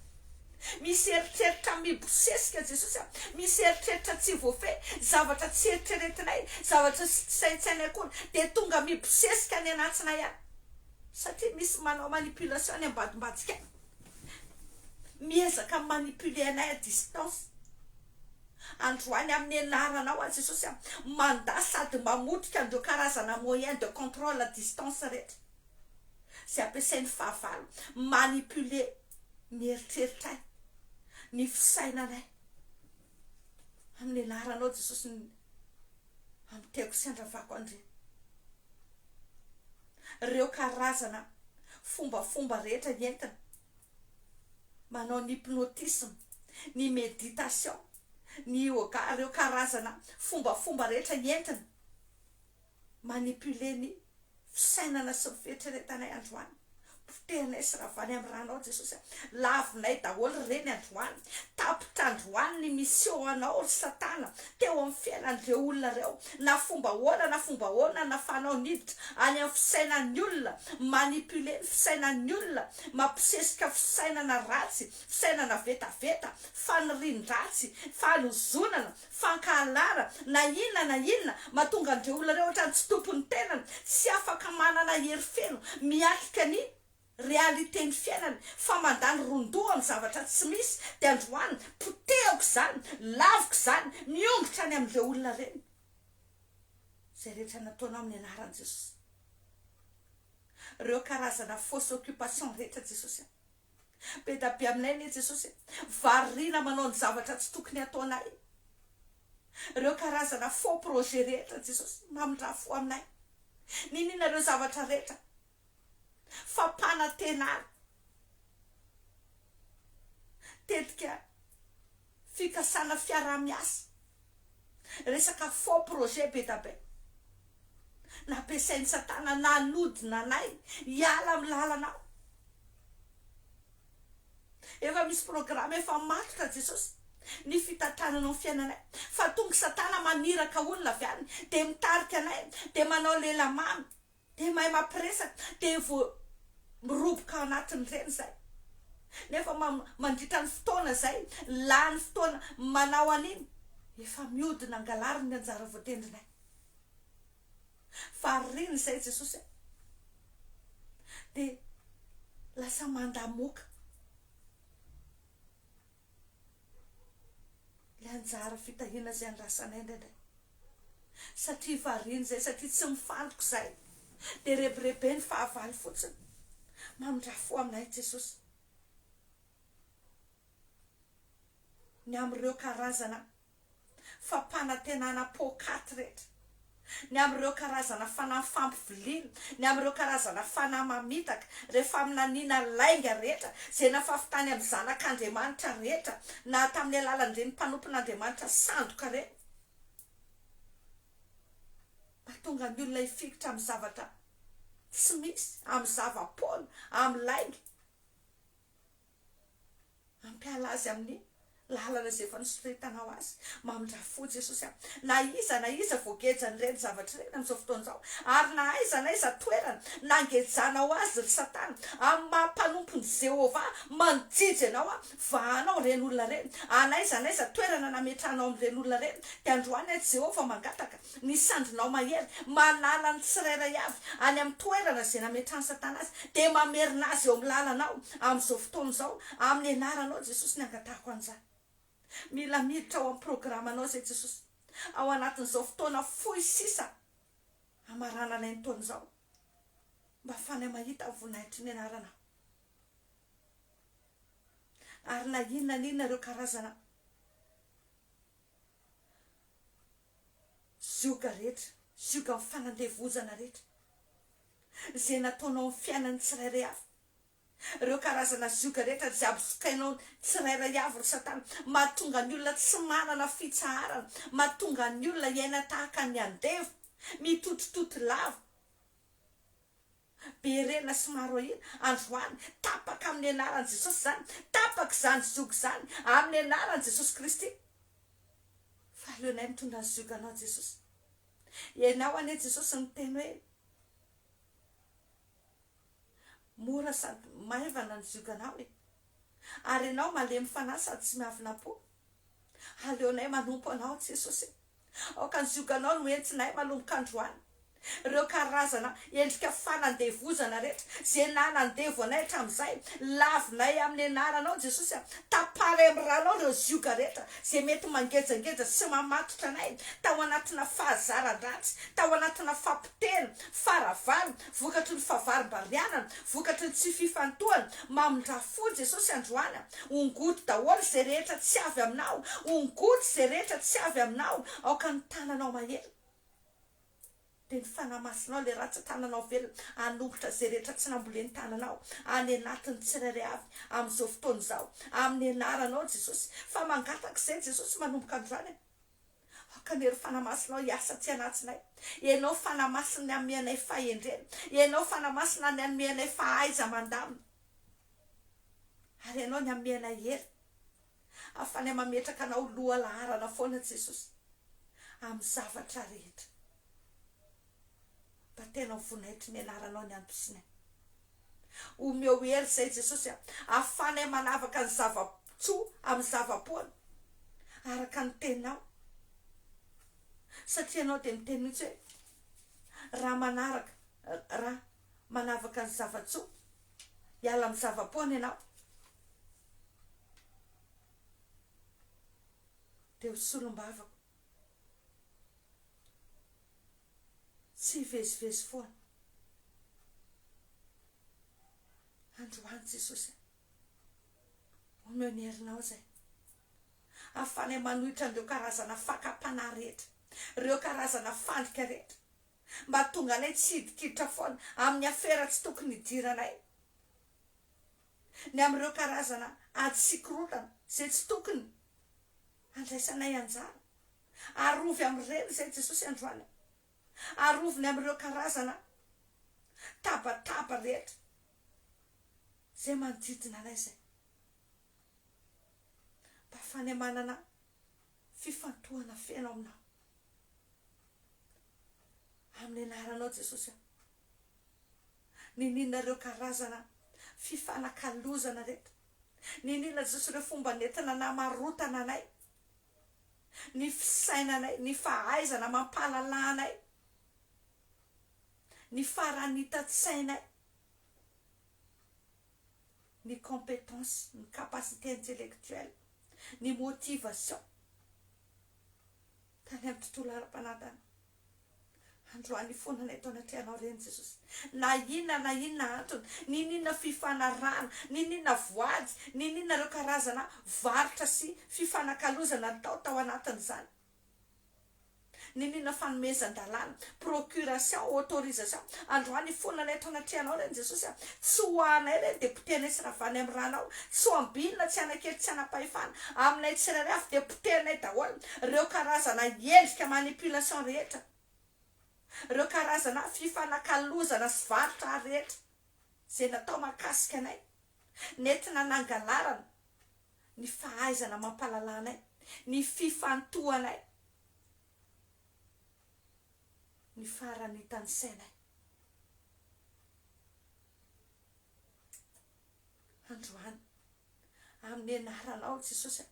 Misy eritreritra mibosesika Jesosy a, misy eritreritra tsy voafehy, zavatra tsy eritreretinay, zavatra tsy saintsainay akory dia tonga mibosesika any anatinay any. Satria misy manao manipulation any ambadimbadika any. Miezaka mi-manipuler anay à distance. Androany amin'ny anaranao aho Jesosy a, mandà sady mamotika an'ireo karazana moyen de contrôle à distance rehetra izay ampiasain'ny fahavalo manipuler ny eritreritray, ny fisainanay. Amin'ny anaranao Jesosy ny amotehako sy andravako an'ireny. Ireo karazana fombafomba rehetra entina manao ny hypnotisme, ny méditation, ny yoga, ireo karazana fombafomba rehetra entina manipuler ny fisainana sy ny fieritreretanay androany. Potehinay sy ravany amin'ny ranao Jesosy a. Lavinay daholo ireny androany. Tapitra androany ny mission anao ry satana teo amin'ny fiainan'ireo olona ireo. Na fomba ahoana na fomba ahoana nahafahanao niditra any amin'ny fisainan'ny olona, manipuler ny fisainan'ny olona, mampisesika fisainana ratsy, fisainana vetaveta, fanirian-dratsy, fanozonana, fankahalana, na inona na inona, mahatonga an'ireo olona ireo ohatran'ny tsy tompon'ny tenany, tsy afaka manana hery feno miatrika ny réalité ny fiainany fa mandany ron-doha amin'ny zavatra tsy misy dia androany potehako izany, laviko izany, miongotra any amin'ireo olona ireny izay rehetra nataonao amin'ny anaran'i Jesosy. Ireo karazana fausse occupation rehetra Jesosy a. Be da be aminay anie Jesosy e. Variana manao ny zavatra tsy tokony hataonay. Ireo karazana faux projet rehetra Jesosy, mamindrà fo aminay. Niniana ireo zavatra rehetra. Fampanantenana. Tetika fikasana fiaraha-miasa. Resaka faux projet be da be. Nampiasain'i Satana nanodina anay hiala amin'ny lalanao. Efa misy programme efa matotra Jesosy ny fitantananao ny fiainanay fa tonga Satana maniraka olona avy any dia mitarika anay dia manao lela mamy dia mahay mampiresaka dia vo miroboka ao anatin'ireny izay nefa mandritra ny fotoana izay lany fotoana manao an'iny efa miodina angalariny ny anjara voatendrinay. Variana izay Jesosy a! Dia lasa mandamoaka ilay anjara fitahiana izay andrasanay indraindray. Satria variana izay, satria tsy mifantoka izay, dia rebirebeny fahavalo fotsiny. Mamindrà fo aminay Jesosy. Ny amin'ireo karazana fampanantenana poakaty rehetra, ny amin'ireo karazana fanahy fampiviliana, ny amin'ireo karazana fanahy mamitaka, ireo faminaniana lainga rehetra izay nafafy tany amin'ny zanak'Andriamanitra rehetra, na tamin'ny alalan'ireny mpanompon'Andriamanitra sandoka ireny. Mahatonga ny olona hifikitra amin'ny zavatra tsy misy, amin'ny zava-poana, amin'ny lainga. Hampiala azy amin'ny lalana izay efa nosoretanao azy. Mamindrà fo Jesosy a. Na iza na iza voagejan'ireny zavatra ireny amin'izao fotoana izao, ary na aiza na aiza toerana nangejanao azy ry Satana, amin'ny maha mpanompon'i Jehovah manjijy anao aho, vahanao ireny olona ireny. An'aiza n'aiza toerana nametrahanao amin'ireny olona ireny, dia androany aho Jehovah mangataka ny sandrinao mahery, manala ny tsirairay avy any amin'ny toerana izay nametrahan'i Satana azy, dia mamerina azy eo amin'ny lalanao amin'izao fotoana izao, amin'ny anaranao Jesosy ny angatahako an'izany. Mila miditra ao amin'ny programanao izay Jesosy. Ao anatin'izao fotoana fohy sisa hamarananay ny taona izao. Mba ahafahanay mahita ny voninahitry ny anaranao. Ary na inona na inona ireo karazana zioga rehetra, ziogan'ny fanandevozana rehetra, izay nataonao amin'ny fiainan'ny tsirairay avy, ireo karazana zioga rehetra izay ampizokainao tsirairay avy ry satana, mahatonga ny olona tsy manana fitsaharana, mahatonga ny olona hiaina tahaka ny andevo, mitotototo lava, be rena sy maro ahiana, androany, tapaka amin'ny anaran'i Jesosy izany, tapaka izany zioga izany, amin'ny anaran'i Jesosy Kristy. Fa aleonay mitondra ny zioganao Jesosy. Ianao anie Jesosy niteny hoe, Mora sady maivana ny zioganao e. Ary ianao malemy fanahy sady tsy miavona am-po. Aleonay manompo anao Jesosy e. Aoka ny zioganao no entinay manomboka androany. Ireo karazana endrika fanandevozana rehetra izay nanandevo anay hatramin'izay, lavinay amin'ny anaranao Jesosy a. Taparay amin'ny ranao ireo zioga rehetra izay mety mangejangeja sy mamatotra anay tao anatina fahazaran-dratsy, tao anatina fampotehana, faharavana, vokatry ny fahavarimbarianana, vokatry ny tsy fifantohana, mamindrà fo Jesosy androany a, ongoty daholo izay rehetra tsy avy aminao, ongoty izay rehetra tsy avy aminao, aoka ny tananao mahery, dia ny Fanahy Masinao ilay ratsan-tananao velona hanongotra izay rehetra tsy nambolen'ny tananao any anatin'ny tsirairay avy amin'izao fotoana izao, amin'ny anaranao Jesosy, fa mangataka izay Jesosy manomboka androany a. Aoka ny hery Fanahy Masinao hiasa aty anatinay. Ianao Fanahy Masina ny hanome anay fahendrena. Ianao Fanahy Masina ny hanome anay fahaiza-mandamina. Ary Ianao ny hanome anay hery. Ahafahanay mametraka Anao ho lohalaharana foana Jesosy. Amin'ny zavatra rehetra. Mba tena ho voninahitry ny anaranao ny antom-pisianay. Omeo hery izay Jesosy a! Ahafahanay manavaka ny zava-tsoa amin'ny zava-poana araka ny teninao. Satria ianao dia miteny mihitsy hoe raha manaraka, raha manavaka ny zava-tsoa, hiala amin'ny zava-poana ianao. Dia ho solombavako. Tsy hivezivezy foana. Androany Jesosy a. Omeo ny herinao izay. Ahafahanay manohitra an'ireo karazana fakam-panahy rehetra, ireo karazana fandrika rehetra, mba hahatonga anay tsy hidikiditra foana amin'ny afera tsy tokony hidiranay, ny amin'ireo karazana ady sy korontana izay tsy tokony handraisanay anjara. Arovy amin'ireny izay Jesosy androany. Aroviny amin'ireo karazana tabataba rehetra izay manodidina anay izay. Mba ahafahanay manana fifantohana feno aminao. Amin'ny anaranao Jesosy aho. Niniana ireo karazana fifanakalozana rehetra. Niniana Jesosy ireo fomba nentina namarotana anay. ny fisainanay, ny fahaizana amam-pahalalanay, ny faharanitan-tsainay, ny compétence, ny capacité intellectuelle, ny motivation tany amin'ny tontolo ara-panahy tany. Androany hifonana eto anatrehanao Reny Jesosy. Na inona na inona antony, n'inon'inona fifanarahana, n'inon'inona voady, n'inon'inona ireo karazana varotra sy fifanakalozana natao tao anatin'izany, n'inon'inona fanomezan-dalàna, procuration, autorisation, androany hifonana eto anatrehanao Reny Jesosy a! Tsy ho anay ireny dia potehinay sy ravanay amin'ny rànao, tsy ho ambinina, tsy hanan-kery, tsy hanam-pahefana, aminay tsirairay avy dia potehinay daholo ireo karazana endrika manipulation rehetra, ireo karazana fifanakalozana sy varotra rehetra izay natao mahakasika anay, nentina nangalarana ny fahaizana amam-pahalalana anay, ny fifantohanay, ny faharanitan'ny sainay. Androany, amin'ny anaranao Jesosy a,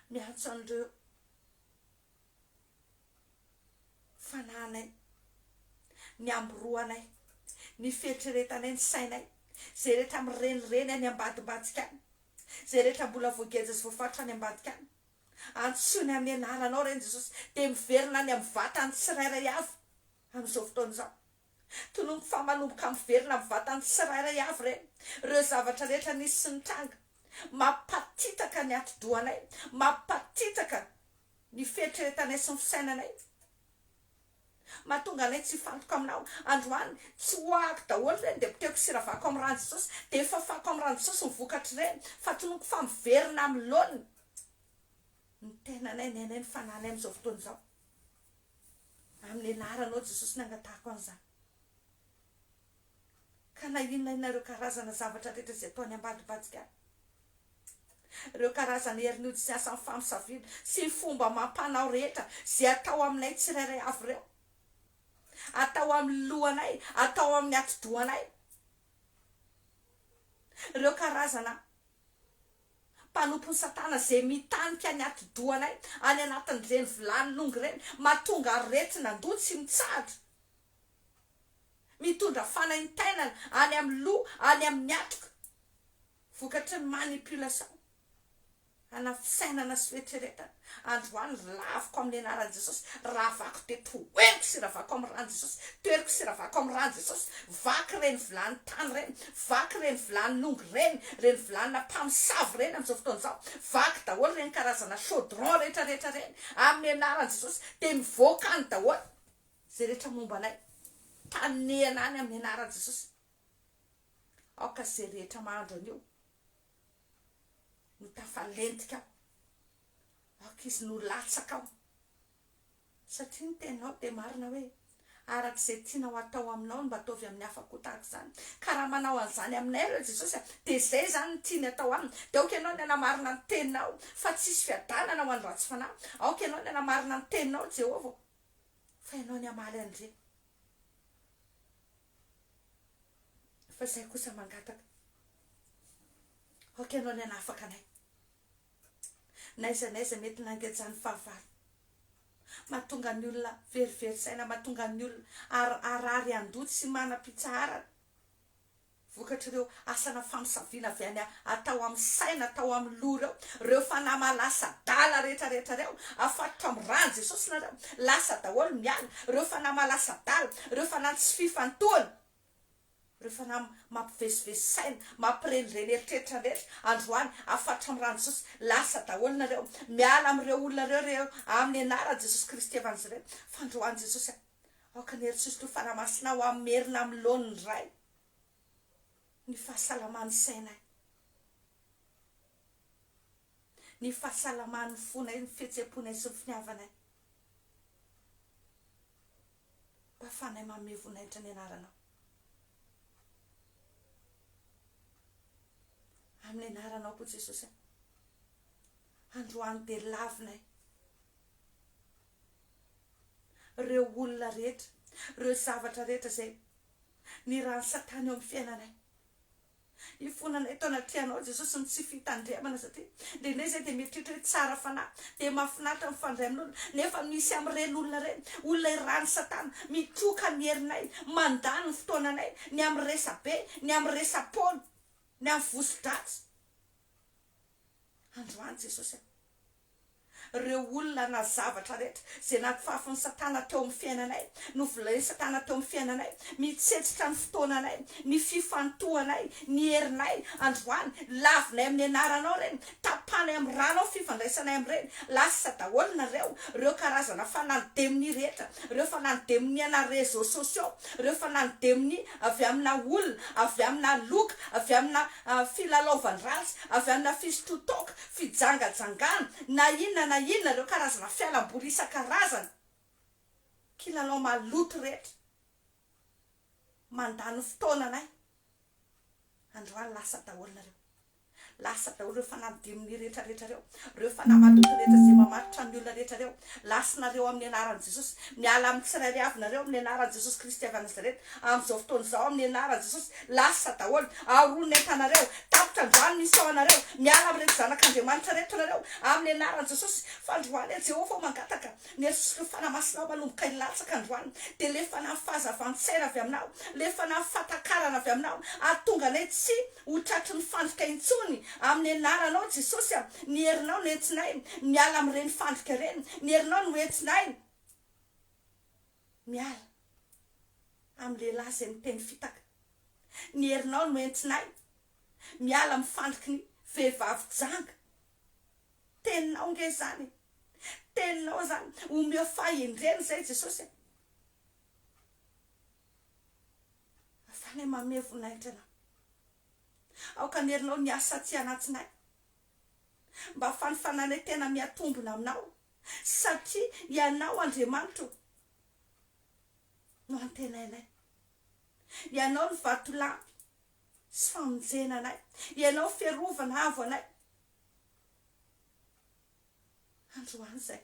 miantso an'ireo fanahinay, ny ambiroanay, ny fieritreretanay, ny sainay, izay rehetra mirenireny any ambadimbadika any. Izay rehetra mbola voageja sy voafaritra any ambadika any. Antsoiny amin'ny anaranao ireny Jesosy dia miverina any amin'ny vatany tsirairay avy amin'izao fotoana izao. Tononiko fa manomboka miverina amin'ny vatany tsirairay avy ireny ireo zavatra rehetra nisy sy nitranga. Mampatitaka ny atidohanay, mampatitaka ny fieritreretanay sy ny fisainanay. Mahatonga anay tsy hifantoka aminao. Androany, tsoahako daholo ireny dia potehiko sy ravako amin'ny ran'i Jesosy, dia fafako amin'ny ran'i Jesosy ny vokatr'ireny, fa tononiko fa miverina amin'ny laoniny ny tenanay, ny ainay, ny fanahinay amin'izao fotoana izao. Amin'ny anaranao Jesosy no angatahako an'izany. Ka na inona inona ireo karazana zavatra rehetra izay ataony ambadibadika any, ireo karazana herin'ody sy asan'ny famosaviana sy ny fomba amam-panao rehetra izay atao aminay tsirairay avy ireo, atao amin'ny lohanay, atao amin'ny atidohanay, ireo karazana mpanompon'i Satana izay mitanika ny atidohanay any anatin'ireny vilany longo ireny, mahatonga aretina an-doha tsy mitsahatra. Mitondra fanaintainana any amin'ny loha, any amin'ny hatoka, vokatry ny manipulation ana fisainana sy fieritreretana. Androany laviko amin'ny anaran'i Jesosy, ravako dia toheriko sy ravako amin'ny ran'i Jesosy, toheriko sy ravako amin'ny ran'i Jesosy. Vaky ireny vilany tany ireny, vaky ireny vilany nongo ireny, ireny vilanina mpamosavy ireny amin'izao fotoana izao, vaky daholo ireny karazana chaudron rehetra rehetra ireny, amin'ny anaran'i Jesosy dia mivoaka any daholo. Izay rehetra momba anay, tanehana any amin'ny anaran'i Jesosy. Aoka izay rehetra mahandro an'io no tafalentika ao. Aoka izy no latsaka ao. Satria ny teninao dia marina hoe, araka izay tianao hatao aminao no mba ataovy amin'ny hafa koa tahaka izany. Ka raha manao an'izany aminay ireo Jesosy a, dia izay izany no tiany hatao aminy. Dia aoka ianao ny hanamarina ny teninao fa tsy hisy fiadanana ho an'ny ratsy fanahy. Aoka ianao ny hanamarina ny teninao Jehovah ô. Fa ianao ny hamaly an'ireny. Fa izay kosa mangataka. Aoka ianao ny hanafaka anay. N'aiza n'aiza mety nangejan'ny fahavalo. Mahatonga ny olona verivery saina, mahatonga ny olona harary an-doha tsy manam-pitsaharana. Vokatr'ireo asana famosaviana avy any atao amin'ny saina, atao amin'ny loha ireo, ireo fanahy mahalasa adala rehetra rehetra ireo, afatotra amin'ny ran'i Jesosy nareo, lasa daholo miala, ireo fanahy mahalasa adala, ireo fanahy tsy fifantohana, ireo fanahy mampivezivezy saina, mampirenireny eritreritra rehetra, androany, afatotra amin'ny ran'i Jesosy, lasa daholo nareo, miala amin'ireo olona ireo ireo, amin'ny anaran'i Jesosy Kristy Evanjely, fandroan'i Jesosy. Aoka ny herin-tsosotro Fanahy Masina ho hamerina amin'ny laoniny Ray ny fahasalaman'ny sainay, ny fahasalaman'ny fonay, ny fihetseham-ponay sy ny finiavanay. Mba ahafahanay manome voninahitra ny anaranao. Amin'ny anaranao koa Jesosy. Androany dia lavinay. ireo olona rehetra, ireo zavatra rehetra izay nirahan'i Satana eo amin'ny fiainanay. Ifonanay eto anatrehanao Jesosy ny tsy fitandremana satria indraindray izay dia mieritreritra hoe tsara fanahy, dia mahafinaritra mifandray amin'olona, nefa misy amin'ireny olona ireny, olona irahan'i Satana, mitroka ny herinay, mandany ny fotoananay, ny amin'ny resa-be, ny amin'ny resa-poana, ny amin'ny voso-dratsy. Androany Jesosy a. Ireo olona na zavatra rehetra izay nafafin'i Satana teo amin'ny fiainanay, novolain'i Satana teo amin'ny fiainanay, mitsetsitra ny fotoananay, ny fifantohanay, ny herinay, androany, lavinay amin'ny anaranao ireny, tapahanay amin'ny ranao ny fifandraisanay amin'ireny, lasa daholo nareo, ireo karazana fanahy demonia rehetra, ireo fanahy demonia ana réseaux sociaux, ireo fanahy demonia avy amina olona, avy amina loka, avy amina filalaovan-dratsy, avy amina fisotroan-toaka, fijangajangana, na inona na inona, ireo karazana fialamboly isan-karazany, kilalao maloto rehetra, mandany fotoana anay, androany lasa daholo nareo. Lasa daholo ireo fanahy demonia rehetra rehetra ireo, ireo fanahy maloto rehetra izay mamatotra ny olona rehetra ireo. Lasinareo amin'ny anaran'i Jesosy. Miala amin'ny tsirairay avy nareo amin'ny anaran'i Jesosy Kristy avy any Nazareta. Amin'izao fotoana izao amin'ny anaran'i Jesosy. Lasa daholo. Aroa ny entanareo. Tapitra androany ny mission anareo. Miala amin'ireto zanak'Andriamanitra ireto nareo amin'ny anaran'i Jesosy. Fa androany aho Jehovah mangataka ny hery Fanahy Masinao manomboka hilatsaka androany. Dia ilay fanahy fahazavan-tsaina avy aminao, ilay fanahy fahatakarana avy aminao, hahatonga anay tsy ho tratry ny fandrika intsony. Amin'ny anaranao Jesosy a, ny herinao no entsinay miala amin'ireny fandrika ireny, ny herinao no entsinay miala amin'ny lehilahy izay miteny fitaka, ny herinao no entsinay miala amin'ny fandriky ny vehivavy janga. Teninao nge izany e! Teninao izany, omeo fahendrena izay Jesosy a! Afanay manome voninahitra Anao. Aoka ny herinao ny asa aty anatinay. Mba fanifananay tena miatombona aminao. Satria Ianao Andriamanitro no antenainay. Ianao no vatolampy sy famonjena anay. Ianao fiarovana avo anay. Androany izay.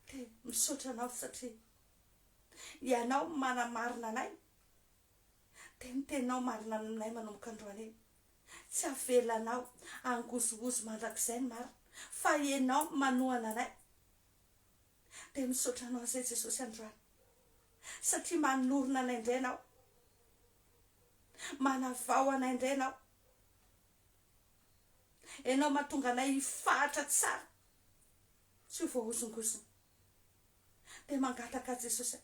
Dia misaotra Anao satria Ianao manamarina anay. Dia ny teninao marina aminay manomboka androany iny. Tsy avelanao hangozohozo mandrakizay ny marina fa Ianao manohana anay. Dia misaotra Anao izay Jesosy androany satria manorina anay indray Ianao. Manavao anay indray Ianao. Ianao mahatonga anay hifahatra tsara tsy ho voahozongozona. Dia mangataka Jesosy a.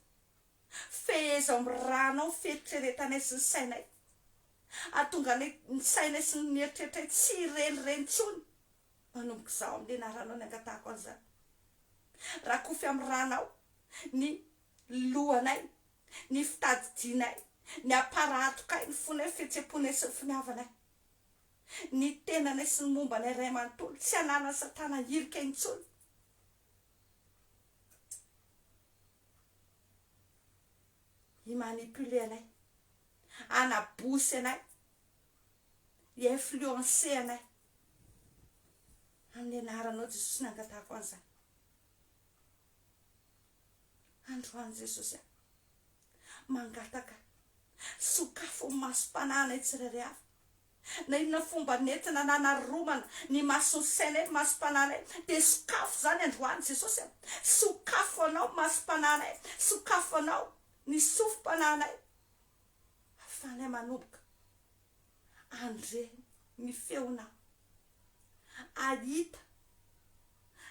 Fehezo amin'ny rànao ny fieritreretanay sy ny sainay. Hahatonga anay ny sainay sy ny eritreritray tsy hirenireny intsony. Manomboka izao amin'ny anaranao ny angatahako an'izany. Rakofy amin'ny rànao ny lohanay, ny fitadidianay, ny apparatokay, ny fonay, ny fihetsem-ponay sy ny finiavanay. Ny tenanay sy ny momba anay ray manontolo tsy hananan'i Satana hirika intsony. Hi-manipuler anay, hanabosy anay, hi-influencer anay. Amin'ny anaranao Jesosy no angatahako an'izany. Androany Jesosy a. Mangataka. Sokafo ny masom-panahinay tsirairay avy. Na inona fomba nentina nanaromana ny mason'ny sainay, ny masom-panahinay, dia sokafo izany androany Jesosy a! Sokafo Anao ny masom-panahinay, sokafo Anao ny sofim-panahinay, ahafahanay manomboka handre ny feonao, hahita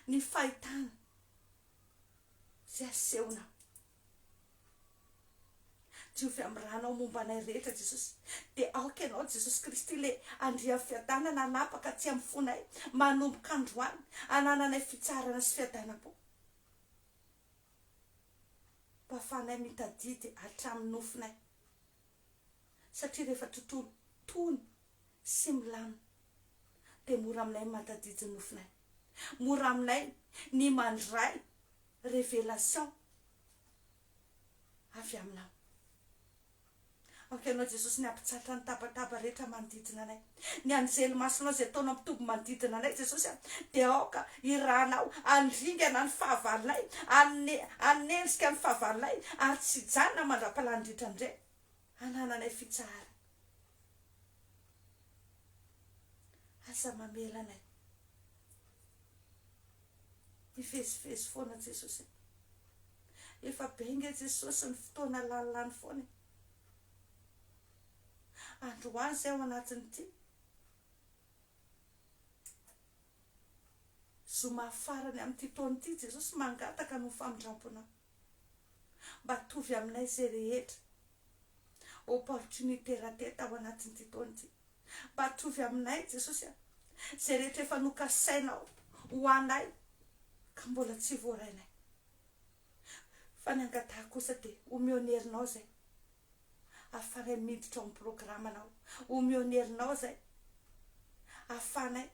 ny fahitana izay asehonao. Diovy amin'ny ranao momba anay rehetra Jesosy. Dia aoka Ianao Jesosy Kristy ilay Andrian'ny fiadanana hanapaka aty amin'ny fonay manomboka androany hanananay fitsaharana sy fiadanam-po. Mba ahafahanay mitadidy hatramin'ny nofinay. Satria rehefa tontolo tony sy milamina dia mora aminay ny mahatadidy ny nofinay. Mora aminay ny mandray révélation avy aminao. Aoka Ianao Jesosy ny hampitsahatra ny tabataba rehetra manodidina anay. Ny anjely masinao izay ataonao mitoby manodidina anay Jesosy a, dia aoka hiranao handringana ny fahavalonay, hanenjika ny fahavalonay ary tsy hijanona mandra-pahalany indray hanananay fitsaharana. Aza mamela anay hivezivezy foana Jesosy a. Efa be nge Jesosy ny fotoana lany lany foana e. Androany zay ao anatin'ity zoma farany amin'ity taona ity Jesosy mangataka noho famindramponao. Mba atovy aminay izay rehetra opportunité raté tao anatin'ity taona ity. Mba atovy aminay Jesosy a. Izay rehetra efa nokasainao ho anay ka mbola tsy voarainay. Fa ny angatahako kosa dia omeo ny herinao izay ahafahanay miditra ao amin'ny programanao. Omeo ny herinao izay ahafahanay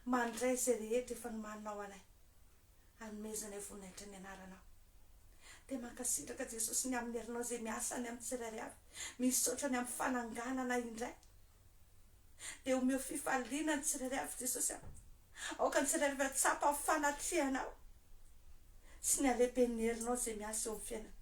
mandray izay rehetra efa nomaninao anay. Anomezanay voninahitra ny anaranao. Dia mankasitraka Jesosy ny amin'ny herinao izay miasa any amin'ny tsirairay avy. Misaotra ny amin'ny fananganana indray. Dia omeo fifaliana ny tsirairay avy Jesosy a. Aoka ny tsirairay avy hahatsapa ny fanatrehanao sy ny halehiben'ny herinao izay miasa eo amin'ny fiainana.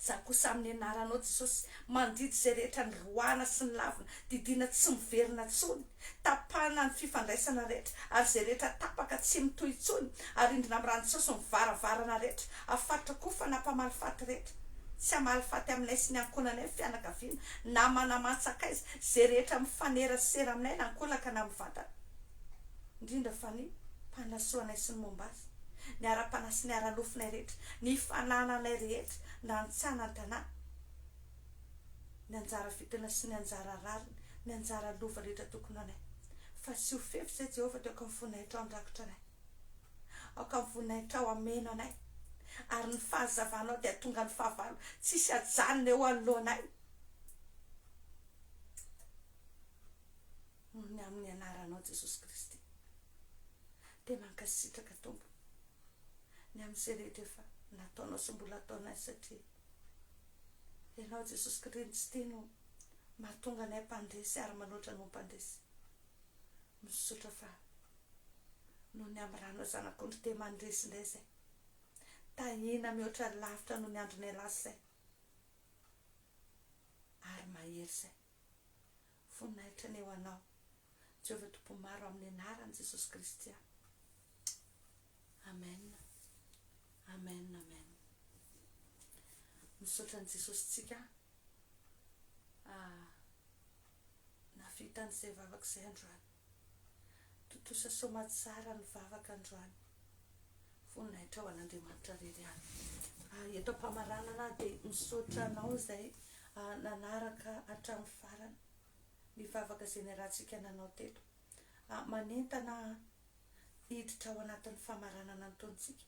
Izaho kosa amin'ny anaranao Jesosy mandidy izay rehetra niroahana sy nilavina, didiana tsy miverina intsony, tapahana ny fifandraisana rehetra ary izay rehetra tapaka tsy mitohy intsony, arindrina amin'ny ran'i Jesosy ny varavarana rehetra, afaritra koa fanahy mpamaly faty rehetra. Tsy hamaly faty aminay sy ny ankohonanay, fianakaviana, namana aman-tsakaiza, izay rehetra mifanerasera aminay na ankolaka na mivantana. Indrindra fa ny mpanasoa anay sy ny momba azy, ny ara-panahy sy ny ara-nofonay rehetra, ny fanananay rehetra, na an-tsaha na an-tanàna, ny anjara fidina sy ny anjara rariny, ny anjara lova rehetra tokony ho anay. Fa tsy ho fefy izay Jehovah dia aoka ny voninahitrao handrakotra anay. Aoka ny voninahitrao hameno anay, ary ny fahazavanao dia hahatonga ny fahavalo tsy hisy hajanona eo anoloanay. Noho ny amin'ny anaranao Jesosy Kristy. Dia mankasitraka Tompo ny amin'izay rehetra efa nataonao sy mbola ataonay satria Ianao Jesosy Kristy no mahatonga anay mpandresy ary manoatra noho mpandresy. Misaotra fa noho ny amin'ny ranao zanak'ondry dia mandresy indray izay. Tahiana mihoatra lavitra noho ny andronay lasa izay. Ary mahery izay. Voninahitra anie ho anao, Jehovah Tompo maro amin'ny anaran'i Jesosy Kristy aho. Amen. Amen, amen. Misaotra an'i Jesosy tsika. Ah. Nahavita an'izay vavaka izay androany. Tontosa soamatsara ny vavaka androany. Voninahitra ho an'Andriamanitra irery ihany. Eto am-pamaranana aho dia misaotra anao izay nanaraka hatramin'ny farany ny vavaka izay niarahantsika nanao teto. Manentana aho hiditra ao anatin'ny famaranana ny taontsika.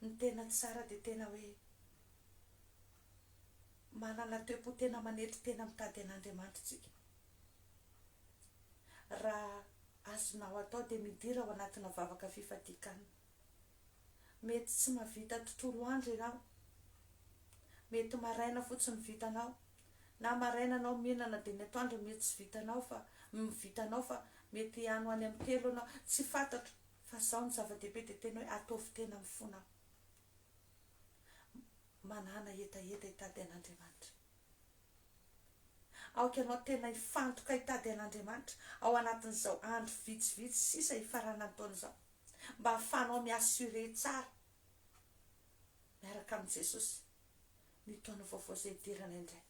Ny tena tsara dia tena hoe Manana toe-po tena manetry tena mitady an'Andriamanitra isika. Raha azonao atao dia midira ao anatina vavaka fifadian-kanina. Mety tsy mahavita tontolo andro ianao. Mety maraina fotsiny vitanao. Na maraina anao mihinana dia ny atoandro mety tsy vitanao fa vitanao fa mety any ho any amin'ny telo ianao. Tsy fantatro fa izao ny zava-dehibe dia tena hoe ataovy tena amin'ny fonao. Manàna hetaheta hitady an'Andriamanitra. Aoka ianao tena hifantoka hitady an'Andriamanitra ao anatin'izao andro vitsivitsy sisa hifaranan'ny taona izao, mba hahafahanao mi-assurer tsara miaraka amin'i Jesosy ny taona vaovao izay hidirana indray.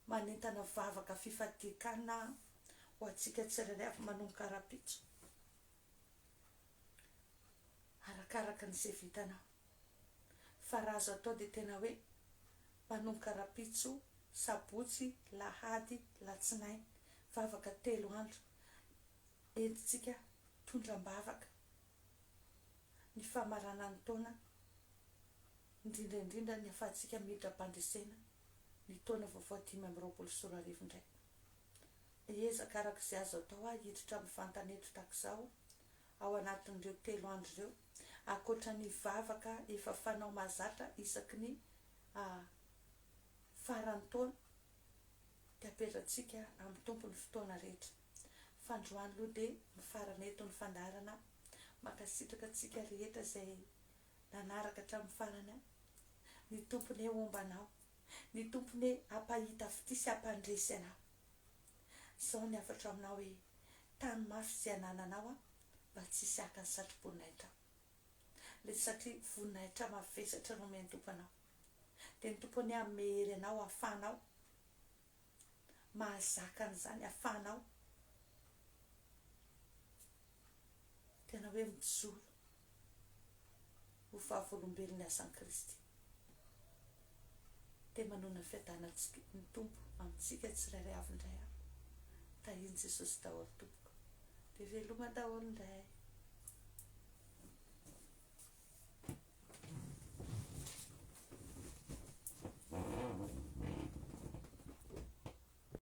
Manentana vavaka fifadian-kanina ho antsika tsirairay avy manomboka rahampitso, arakaraka ny izay vitanao. Fa raha azo atao dia tena hoe manomboka rapitso, sabotsy, lahady, latsinainy, vavaka telo andro, entintsika tondram-bavaka ny famaranan'ny taona, indrindra indrindra ny afahantsika miditra am-pandresena ny taona vaovao 2025 indray. Hiezaka araka izay azo atao aho hiditra mivantana eto tahaka izao ao anatin'ireo telo andro ireo, ankoatra ny vavaka efa fanao mahazatra isaky ny faran'ny taona, dia apetratsika amin'ny Tompo ny fotoana rehetra. Fa androany aloha dia mifarana eto ny fandaharana. Mankasitraka antsika rehetra izay nanaraka hatramin'ny farany. Ny Tompo anie homba anao. Ny Tompo anie hampahita fitia sy hampandresy anao. Izao ny hafatro aminao hoe, tano mafy izay anananao an, mba tsy hisy haka ny satroboninahitra. Le satria voninahitra mavesatra no omen'ny Tompo anao. Dia ny Tompo anie hanome hery anao hahafahanao mahazaka an'izany, hahafahanao tena hoe mijoro ho vavolombelon'ny asan'i Kristy. Dia manona fiadanantsika ny Tompo amintsika tsirairay avy indray aho. Tahian'i Jesosy daholo tompoko. Dia veloma daholo indray.